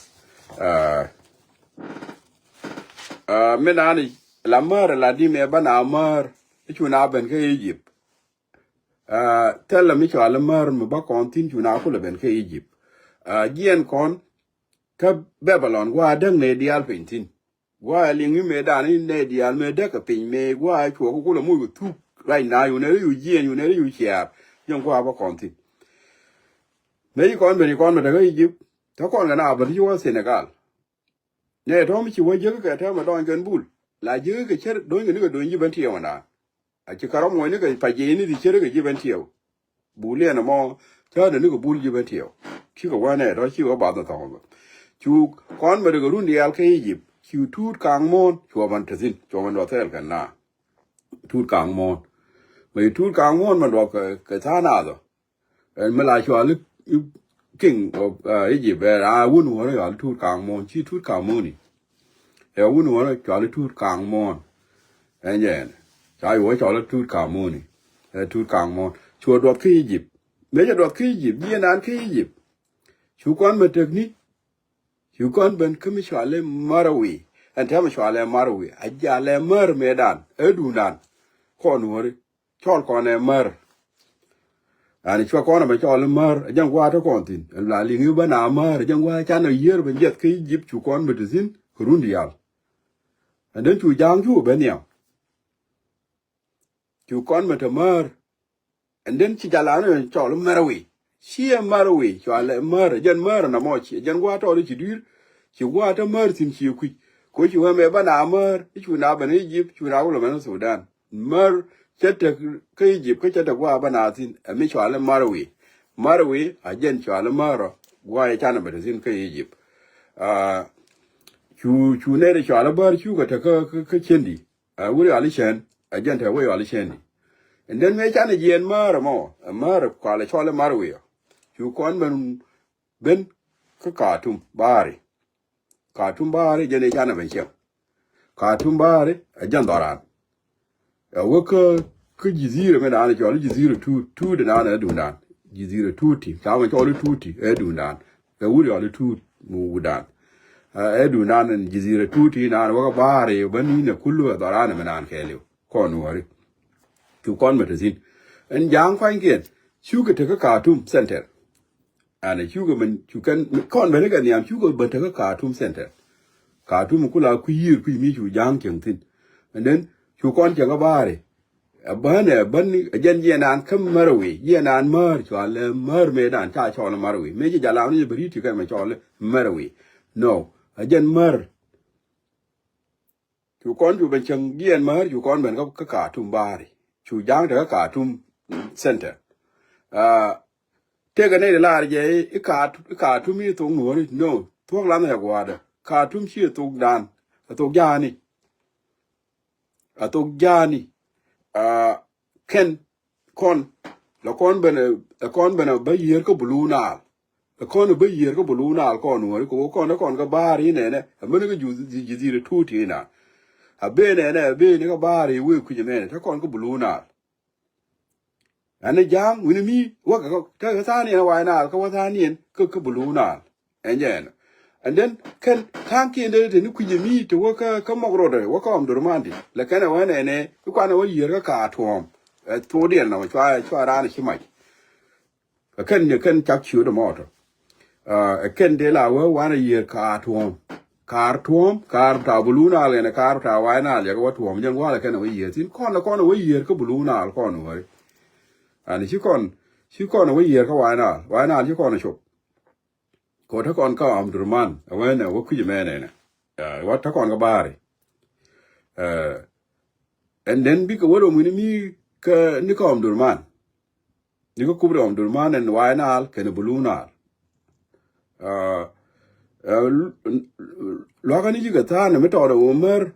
Aa, aa, mi naan la määr la di mɛ bä na määr i̱ cu na ben kä Egypt. Aa, thilɛ mi cɔal i̱ määr mi bä kɔn thi̱n cu na kulɛ ben kä Egypt. Aa, jiɛn kɔn kä Babylon gua̱a̱ däk nɛ diaal piny thi̱n. Gua̱a̱ liŋ i̱ mëë dan i̱ nɛ diaal mëë däk kɛ piny mëë gua̱a̱ cuɔk kulɛ muc kɛ thuk ruac na yu nɛ ri yu jiɛn yu nɛ ri yu ciaar. Jiɛn gua̱a̱ bä kɔn thi̱n. Mëë ci kɔn ben ci kɔn ben te kä Egypt. Te kɔn kɛ na ben ci wä Senegal. Nɛ tɔ̱ mi ci wä jiäk kɛ täämɛ dɔɔny kɛn bul la jiäk kɛ cär do̱ny kɛ ni kɛ do̱ny ji̱ ben tiɛɛw ɛndan. A ci kɛ rɔm wä ni kɛ pac jiɛc ni ti cär kɛ ji̱ ben tiɛɛw. Bul liɛn ɛmɔ cäät ni kɛ bul ji̱ ben tiɛɛw. Cikɛ wä nɛ tɔ̱ cikɛ wä bath ni thɔk ɛmɔ. Cu kɔn mɛ dee kɛ run diaal kä Egypt ci tuut kaŋ muɔ̱ɔ̱n cuɔ ben te thi̱n cuɔ ben duɔth thɛɛl kɛn na. Tuut kaŋ muɔ̱ɔ̱n mɛ ci tuut kaŋ muɔ̱ɔ̱n mɛ duɔth kɛ tha̱a̱ŋ naath ɔ. Ɛn mi la cɔal i̱ king of Egypt ɛ raa wun wun cɔal i̱ Tut Kaŋ Muɔ̱ɔ̱n ci Tut Kaŋ Muɔ̱ɔ̱ni. Ɛ wun wun cɔal i̱ Tut Kaŋ Muɔ̱ɔ̱n. Ɛn jɛ ɛn ca yuɔ cɔal i̱ Tut Kaŋ Muɔ̱ɔ̱ni. Ɛ Tut Kaŋ Muɔ̱ɔ̱n cuɔ duɔth kä Egypt. Mëë cɛ duɔth kä Egypt jiɛ naan kä Egypt. Cu kɔn mɛ tekni. Cu kɔn ben kä mi cɔal i̱ Marawi. Ɛn tɛmɛ cɔal i̱ Marawi a jal ɛ mär mëëdan ɛ duundan. Kɔn wuri. Cɔl kɔn ɛ mär. Ani cua kɔn ɛmɛ cɔl i̱ mär ɛ jɛn gua̱a̱ te kɔn thi̱n ɛn la liŋ i̱ bä na mär ɛ jɛn gua̱a̱ can ɛ yiër ben jiɛth kä Egypt cu kɔn mɛ te thi̱n kɛ run diaal. Ɛn den cu ja̱a̱ŋ cu ben nhiam. Cu kɔn mɛ te mär. Ɛn den ci jal an cɔl i̱ mär wi̱i̱. Ci ɛ mär wi̱i̱ cɔal ɛ mär ɛ jɛn mär ɛn amɔ ci ɛ jɛn gua̱a̱ tɔɔl i̱ ci dui̱r. Ci gua̱a̱ te mär thi̱n ci ɛ kui̱c. Ko ci wee mɛ bä na mär i̱ cu na ben Egypt cu na wulɛ ben Sudan. Mär cä tek kä Egypt kä cä tek gua̱a̱ bä na thi̱n ɛ mi cɔal i̱ mär wi̱i̱. Mär wi̱i̱ a jɛn cɔal i̱ mär ɔ gua̱a̱ ɛ canɛ bɛ te thi̱n kä Egypt. Aa, cu cu nɛy ti cɔal i̱ bär cukɛ tek kä kä ciendi. Ɛ wuri ɣali cɛn ɛ jɛn tɛ wei ɣali cɛn di. Ɛn den mëë canɛ jiɛn määr ɛmɔ ɛ määr kualɛ cɔl i̱ mär wi̱i̱ ɔ. Cu kɔn ben ben kä Katum baari. Katum baari jɛn i̱ canɛ ben cieŋ. Katum baari ɛ jɛn dhɔran. Ɛ wä kä kä jizira mi naan cɔl i̱ jizira tuut tuut naan ɛ duundan. Jizira tuuti ca mɛ cɔl i̱ tuuti ɛ duundan. Ɛ wuri ɣali tuut mi wudan. Ɛ duundan ɛn jizira tuuti naan wä kä baari bä ni̱n ɛ kulu ɛ dhɔran ɛ mi naan kɛɛliw. Kɔn wari. Cu kɔn mɛ te thi̱n. Ɛn ja̱a̱ŋ kuanykiɛn cukɛ te kä Katum center. Ɛn cukɛ ben cu kɛn kɔn ben kɛ nhiam cukɛ ben te kä Katum center. Katum kula kui̱ yiër kui̱ mi cu ja̱a̱ŋ cieŋ thi̱n. And then cu kɔn cieŋ kä baari. Ɛ bän ɛ bän ɛ jɛn jiɛn an kä mär wi̱i̱ jiɛn an mär cual ɛ mär mëëdan ca cɔl mär wi̱i̱ mëë ci jal an ni bä ri̱t ci kɛn mɛ cɔl mär wi̱i̱. No ɛ jɛn mär. Cu kɔn cu ben cieŋ jiɛn määr cu kɔn ben kä Katum baari cu ja̱a̱ŋ te kä Katum center. Aa, tëëkɛ nɛy ti lar jɛ i̱ Katum i̱ thok nuɔ̱ɔ̱ri no thuɔ̱k lam ɛ gua̱a̱dä Katum ci ɛ thok dan ɛ thok ja̱a̱ni. Ɛ thok ja̱a̱ni. Aa, kɛn kɔn la kɔn ben ɛ kɔn ben ɛ bä yiër kä Blue Nile. Ɛ kɔn ɛ bä yiër kä Blue Nile kɔn wä ri kɛ wä kɔn ɛ kɔn kä ba̱a̱r i̱ nɛnɛ ɛ män kä jizira tuut i̱ na. A ben nɛnɛ a ben kä ba̱a̱r i̱ wee kui̱c ɛmɛnɛ te kɔn kä Blue Nile. Ɛn ɛ ja̱a̱ŋ wi̱ni mi wä kɛ kä te kä tha̱a̱ŋ niɛn ɛ wa̱a̱ Nile kä wä tha̱a̱ŋ niɛn kä kä Blue Nile. Ɛn jɛ ɛn. And then kɛn tha̱a̱ŋkiɛn dee te ni kui̱c ɛmi te wä kä kä mɔk rot ɛ wä kä Omdurman ti lɛ kɛn ɛ wä nɛnɛ i̱ kuan ɛ wä yiër kä Katum. Ɛ thokdiɛn nɔmɔ cua cua raan ɛ ci mac. Ɛ kɛn ni kɛn cak ciöt ɛmɔ tɔ. Ɛ kɛn dee la wee wanɛ yiër Katum. Katum, Katum ta Blue Nile ɛn ɛ Katum ta wa̱a̱ Nile yɛ kɛ wä tuɔ̱ɔ̱m jɛn gua̱a̱l ɛ kɛn ɛ wä yiër thi̱n kɔn ɛ kɔn ɛ wä yiër kä Blue Nile kɔn ɛ wä ri. Ɛn ci kɔn ci kɔn ɛ wä yiër kä wa̱a̱ Nile wa̱a̱ Nile ci kɔn ɛ cop. Kɛ wä te kɔn kä Omdurman ɛ wee nɛ wä kui̱c ɛmɛ nɛnɛ. Ɛ wä te kɔn kä ba̱a̱ri. Ɛ and then bikɛ wä rom wi̱ni mi kä ni kä Omdurman. Ni kä kup rom Omdurman ɛn wa̱a̱ Nile kɛnɛ Blue Nile. Aa, ɛ luakä ni cikɛ tha̱a̱n mi tɔɔt ɛ wä mär.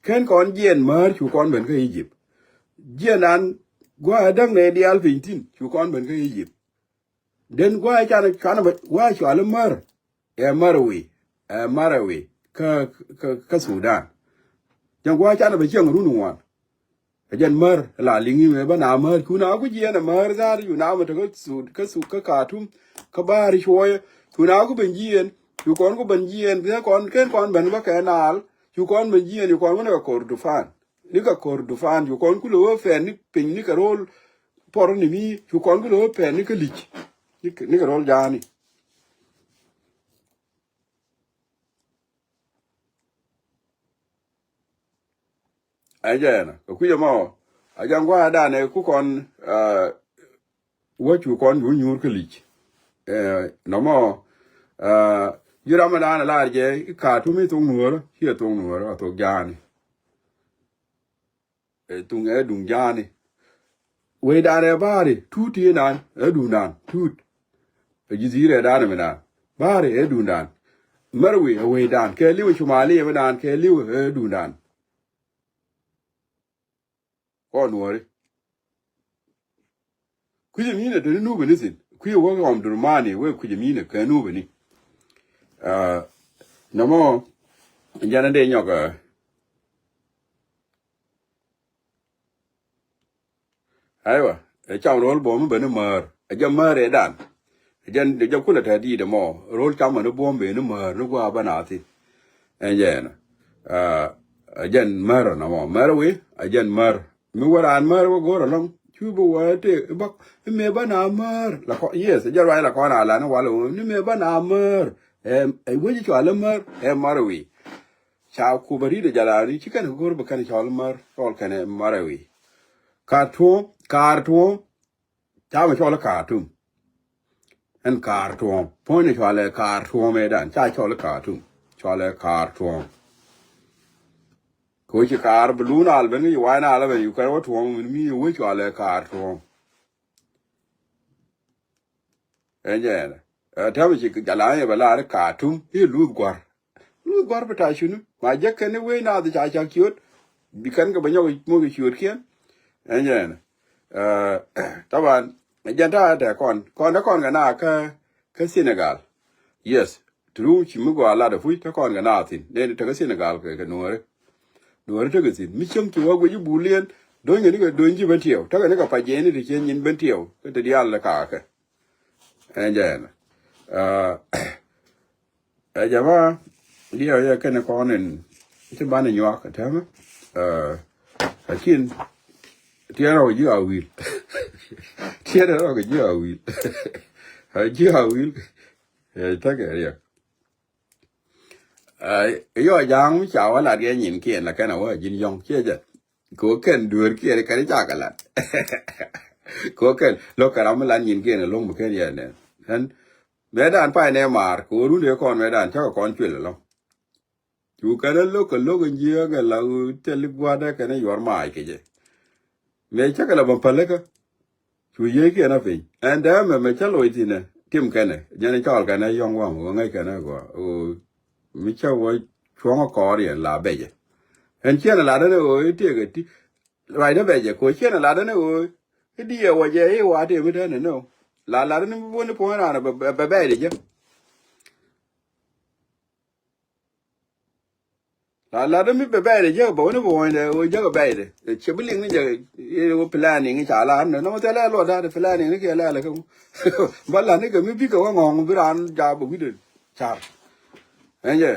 Kɛn kɔn jiɛn määr cu kɔn ben kä Egypt. Jiɛn an gua̱a̱ däŋ nɛ diaal piny thi̱n cu kɔn ben kä Egypt. Den gua̱a̱ canɛ canɛ bä gua̱a̱ cual i̱ Mär. Ɛ Marawi. Ɛ Marawi. Kä, kä, kä Sudan. Jɛn gua̱a̱ canɛ bä cieŋ run ŋuan. Ɛ jɛn Mär la liŋ imɛ bä na Mär cu na ku jiɛn ɛ Mär dhaar cu na mɛ te kä Sud kä Sud kä Khartoum kä Baar Cuɔyɛ cu na ku ben jiɛn cu kɔn ku ben jiɛn kɛ kɔn ken kɔn ben bä kɛ naal cu kɔn ben jiɛn cu kɔn ku nɛ kɛ Kordofan. Ni kɛ Kordofan cu kɔn ku lo̱ wä pɛn ni piny ni kɛ ro̱l pɔr ni mi cu kɔn ku lo̱ wä pɛn ni kä Lic ni kɛ, ni kɛ ro̱l ja̱a̱ni. Ɛ jɛn kɛ kui̱c ɛmɔ a jɛn gua̱a̱ danɛ ku kɔn, ah, wä cu kɔn cu nyuur kä Lic. Eh, nɔmɔ, ah, ji̱ ram ɛ danɛ lar jɛ i̱ Khartoum i̱ thok nuɔ̱ɔ̱rä ciɛ thok nuɔ̱ɔ̱rä a thok ja̱a̱ni. Ɛ thuŋ ɛ duŋ ja̱a̱ni. Wecdan ɛ Baari tuut ti nan ɛ duŋdan tuut. Ɛ ji̱ dhi̱i̱r ɛ dan ɛ mi nan Baari ɛ duŋdan. Marawi ɛ wecdan kɛ li̱w ɛ Cumali ɛ mi nan kɛ li̱w ɛ duŋdan. Kɔn nuɔri. Kui̱c ɛmɛ inɛ te ni Nubi ni thi̱n. Kui̱c ɛ wä Omdurmani wä kui̱c ɛmɛ inɛ kɛ Nubi ni. Ah, nɔmɔ jɛn ɛ dee nyɔk, ah, Aywa, ɛ cam ro̱l buɔ̱m ben ni määr. Ɛ jɛ määr ɛ dan. Ɛ jɛn, ɛ jɛ kulɛ te di̱i̱t ɛmɔ. Ro̱l cam ni buɔ̱m ben ni määr ni gua̱a̱ bä na thi̱n. Ɛn jɛn. Ah, ɛ jɛn määr ɛn ɛmɔ. Määr wi̱i̱, ɛ jɛn määr. Mi wä raan määr wä go̱o̱r ɛlɔ̱ŋ. Cu bi wä tëë i̱ bak i̱ mëë bä na määr. La kɔ, yes, ɛ jɛ ruac la kɔn a la ni wal ɛ wä ni mëë bä na määr. Ɛ, ɛ wec cɔal i̱ määr, ɛ määr wi̱i̱. Ca Kuba ri̱t ɛ jalaani ci kɛn go̱r bi kɛn cɔl mär cɔl kɛn ɛ Marawi. Khartoum, Khartoum. Ca mi cɔl Khartoum. Ɛn Khartoum puɔ̱ny ni cɔal ɛ Khartoum ɛ dan ca cɔl Khartoum. Cɔal ɛ Khartoum. Ko ci kaar bi luun al ben ki ci wa̱a̱ na al ben yu kɛn wä tuɔ̱ɔ̱ŋ min mi wä cɔal ɛ Khartoum. Ɛn jɛ ɛn ɛ tɛmɛ ci jalaani bɛ laar Khartoum i̱ luth gua̱r. Luth gua̱r bi ta̱a̱ cuni ma jek kɛn i̱ wee naath ca cak ciöt. Bi kɛn kɛ bɛ nyɔk muk ciötkiɛn. Ɛn jɛ ɛn ɛ taban jɛn ta̱a̱ tɛ kɔn kɔn te kɔn kɛ na kä kä Senegal. Yes. Ti ruŋ ci mi gɔaa lat ɛ puc te kɔn kɛ na thin nɛn te kä Senegal kɛ kɛ nuɔri. Duɔ̱ɔ̱ri tekɛ thi̱n mi cieŋ ci wä guic i̱ bul yɛn do̱ny kɛ ni kɛ do̱ny ji̱ ben tiɛw tekɛ ni kɛ pac jɛɛni ti cieŋ nyin ben tiɛw kä te diaal lɛ kakä. Ɛn jɛ ɛn ɛ jama diɛw yɛ kɛn kɔn in ti ban in nyuak tɛmɛ. Lakin tiɛn rɔk ji̱ a wil. Tiɛn rɔk ji̱ a wil. Ji̱ a wil. Ɛ tekɛ riɛk. Yɔ ja̱a̱ŋ mi ca wä lat kɛ nyinkiɛn la kɛn a wä ji̱n yɔ̱ŋ ciɛ jɛ. Ko kɛn dueerkiɛn kɛn ca kɛ lat. Ko kɛn lo̱k kɛ ram mi lat nyinkiɛn lo̱ŋ mi kɛn yɛn nɛn. Ɛn mɛ dan pay nɛ maar ko run dee kɔn mɛ dan cakɛ kɔn cuël ɛlɔ̱ŋ. Cu kɛn a lo̱k kɛ lo̱k in jiɛ kɛ la thil gua̱dɛ kɛn a yuɔr maac kɛ jɛ. Mëë cä kɛ la bä pälikä. Cu yiëëkiɛn a piny ɛn dee mɛ mɛ cä loc thi̱nɛ tim kɛnɛ jɛn cɔɔl kɛnɛ yɔ̱ŋ waŋ wä ŋäc kɛnɛ gɔaa ɣöö mi cä wä cuɔ̱ŋ a kɔɔr yɛn la bɛcɛ. Ɛn ciɛn a latdä ni ɣöö i̱ tiɛɛk ɛ ti ruacdä bɛcɛ kɛ ɣöö ciɛn a latdä ni ɣöö i̱ diɛɛk wä jɛ i̱ wa tëë mi tɛn ni ni ɣöö la latdä ni mi buɔ̱n ni puɔ̱ny raan bɛ bɛɛdɛ jɛ. La lat mi bɛ bɛɛdɛ jek bä wä ni bä wɔny dɛ wä jek bɛɛdɛ. Cɛ bi liŋ ni jɛ i̱ wä planning i̱ ca la ni nɔmɔ thilɛ luɔt da̱a̱dɛ planning ni kiɛ lɛɛlɛ kä. Bä la ni kɛ mi bikɛ wä ŋɔ̱ŋ bi raan jaak bä wi̱dɛ car. Ɛn jɛ.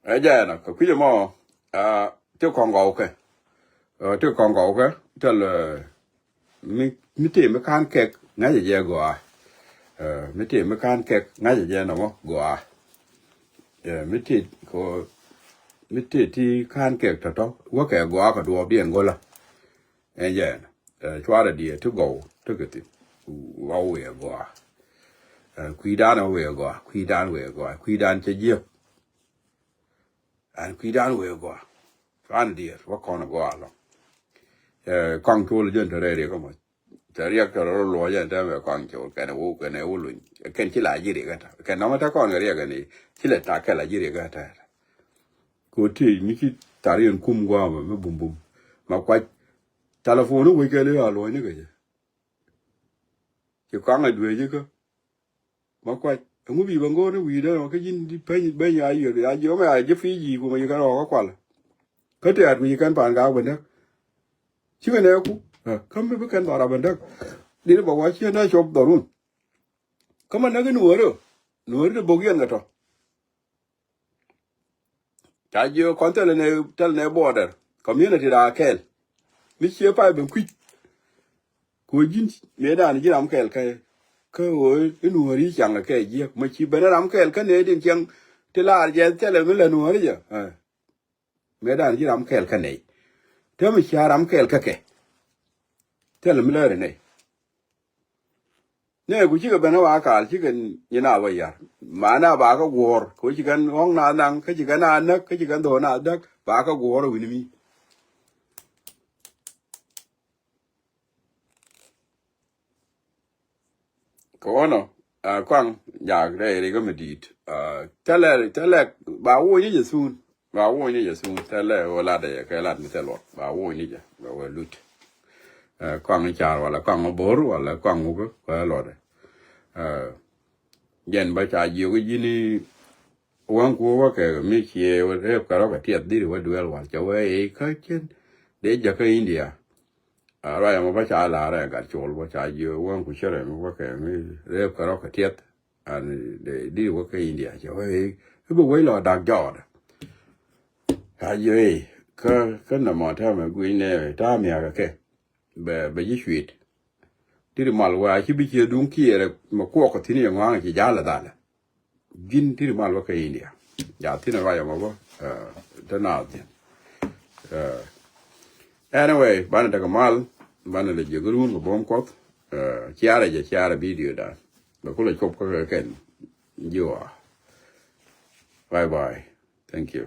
Ɛ jɛ ɛnɔ kɛ kui̱c ɛmɔ ti kɔŋ gɔw kɛ ti kɔŋ gɔw kɛ tɛl mi mi tëë mi ka̱n kɛk ŋa̱cɛ jɛ gɔaa. Mi tëë mi ka̱n kɛk ŋa̱cɛ jɛ nɔmɔ gɔaa. Mi tëë kɔ mi tëë ti ka̱n kɛk tɔ̱tɔ̱ wäkɛ gɔaa kɛ duɔɔpdiɛn go̱lä. Ɛn jɛ ɛn cuarɛ diɛ ti gɔw ti kɛ thin. Gɔw wëë gɔaa. Kui̱dan wëë gɔaa kui̱dan wëë gɔaa kui̱dan cɛ jiäk. Ɛn kui̱dan wëë gɔaa. Cuarɛ diɛ wä kɔn gɔaa lɔ. Kɔŋ cuɔl jɛn te rɛɛriɛ kä mɔ. Tɛ riɛk tɛ rɔ luɔc ɛn tɛmɛ kɔn cɛ wä kɛn wä kɛn wä luny. Kɛn ci la ji̱ riɛk ɛ tɛ kɛn nɔmɔ tɛ kɔn kɛ riɛk ɛn i̱ ci lɛ tak kɛl a ji̱ riɛk ɛ tɛ. Kɛ wä tëë mi ci tar yɛn kum guamɛ mi bum bum. Ma kuac. Telephone wec kɛn i̱ a luɔcni kɛ jɛ. Ci kɔaŋ a duee jikä. Ma kuac ɛŋu bi bɛ ŋo̱o̱r ni wi̱i̱dä rɔ kä ji̱n di peny beny a yiëër a jiɛ mɛ a ji̱ pi̱i̱ ji̱ kumɛ ji̱ kɛn rɔɔk kä kual. Kä tɛ̈t ku ji̱ kɛn pa̱a̱n ka bendäk. Cikɛ nɛ ku kä mi bi kɛn dhɔr a bendäk. Dini bɛ wa ciɛ na cop dhɔrun. Kä ma näk in wääri wääri di bok yɛn kɛ tɔ. Ca jiök kɔn thilɛ nɛ thilɛ nɛ border community raa kɛɛl. Mi cië pay ben kui̱c. Ku ji̱n mëëdan ji̱ ram kɛɛl kä kä ɣöö in wääri caŋ kɛ jiäk ma ci ben ram kɛɛl kä nɛ din cieŋ ti laar jɛ thilɛ mi lɛ nuɔ̱ɔ̱ri jɛ. Mëëdan ji̱ ram kɛɛl kä nɛy. Te mi cia ram kɛɛl kä kɛ thilɛ mi lääri nɛy. Nɛ ku cikɛ ben a wa kaal cikɛ nyin a wä yar. Mana ba kä guɔ̱ɔ̱r kɛ ci kɛn ɣɔ̱ŋ na naŋ kä ci kɛn a näk kä ci kɛn dho̱o̱n a däk ba kä guɔ̱ɔ̱r a wi̱ni mi. Kɛ wä nɔ a kuaŋ jak rɛy rik mi di̱i̱t. Thilɛ thilɛ ba woc ni jɛ thuun. Ba woc ni jɛ thuun thilɛ wä lat ɛ kɛ lat mi thil luɔt ba woc ni jɛ bɛ wä lut. Kuaŋ i̱ car wala kuaŋ i̱ bo̱r wala kuaŋ wuk kɛ luɔt ɛ. Jɛn ba ca jiök i̱ ji̱n i̱ wäŋ ku wä kɛ mi cie wä rep kɛ rɔk kɛ tiɛth dhiri wä duel wal cɛ wä i̱ kä cien dee jäkä India. Ruac ɛmɔ bä ca la̱rɛ gat col bä ca jiö wäŋ ku cärɛ mi bä kɛ mi rep kɛ rɔk kɛ tiɛth. An di wä kä India cɛ wä i̱ bä wec lɔ dak jɔɔdä. Ca jiö i̱ kä kä nɔmɔ täämɛ guic nɛ ta̱a̱ miakä kɛ bɛ bɛ ji̱ cuit. Ti ri mal wä a ci bi cië duŋ kiɛɛrɛ mɛ kuɔk kɛ thi̱n yɛ ŋɔaŋ ci ja̱l ɛ dhalɛ. Ji̱n ti ri mal wä kä India. Ja thi̱n ruac ɛmɔ bä te naath thi̱n. Anyway banɛ tekɛ mal banɛ lɛ jiök run kɛ buɔ̱m kuɔth. Ciarɛ jɛ ciarɛ video dan bɛ kulɛ cop kä kɛ kɛn jiwa. Bye bye. Thank you.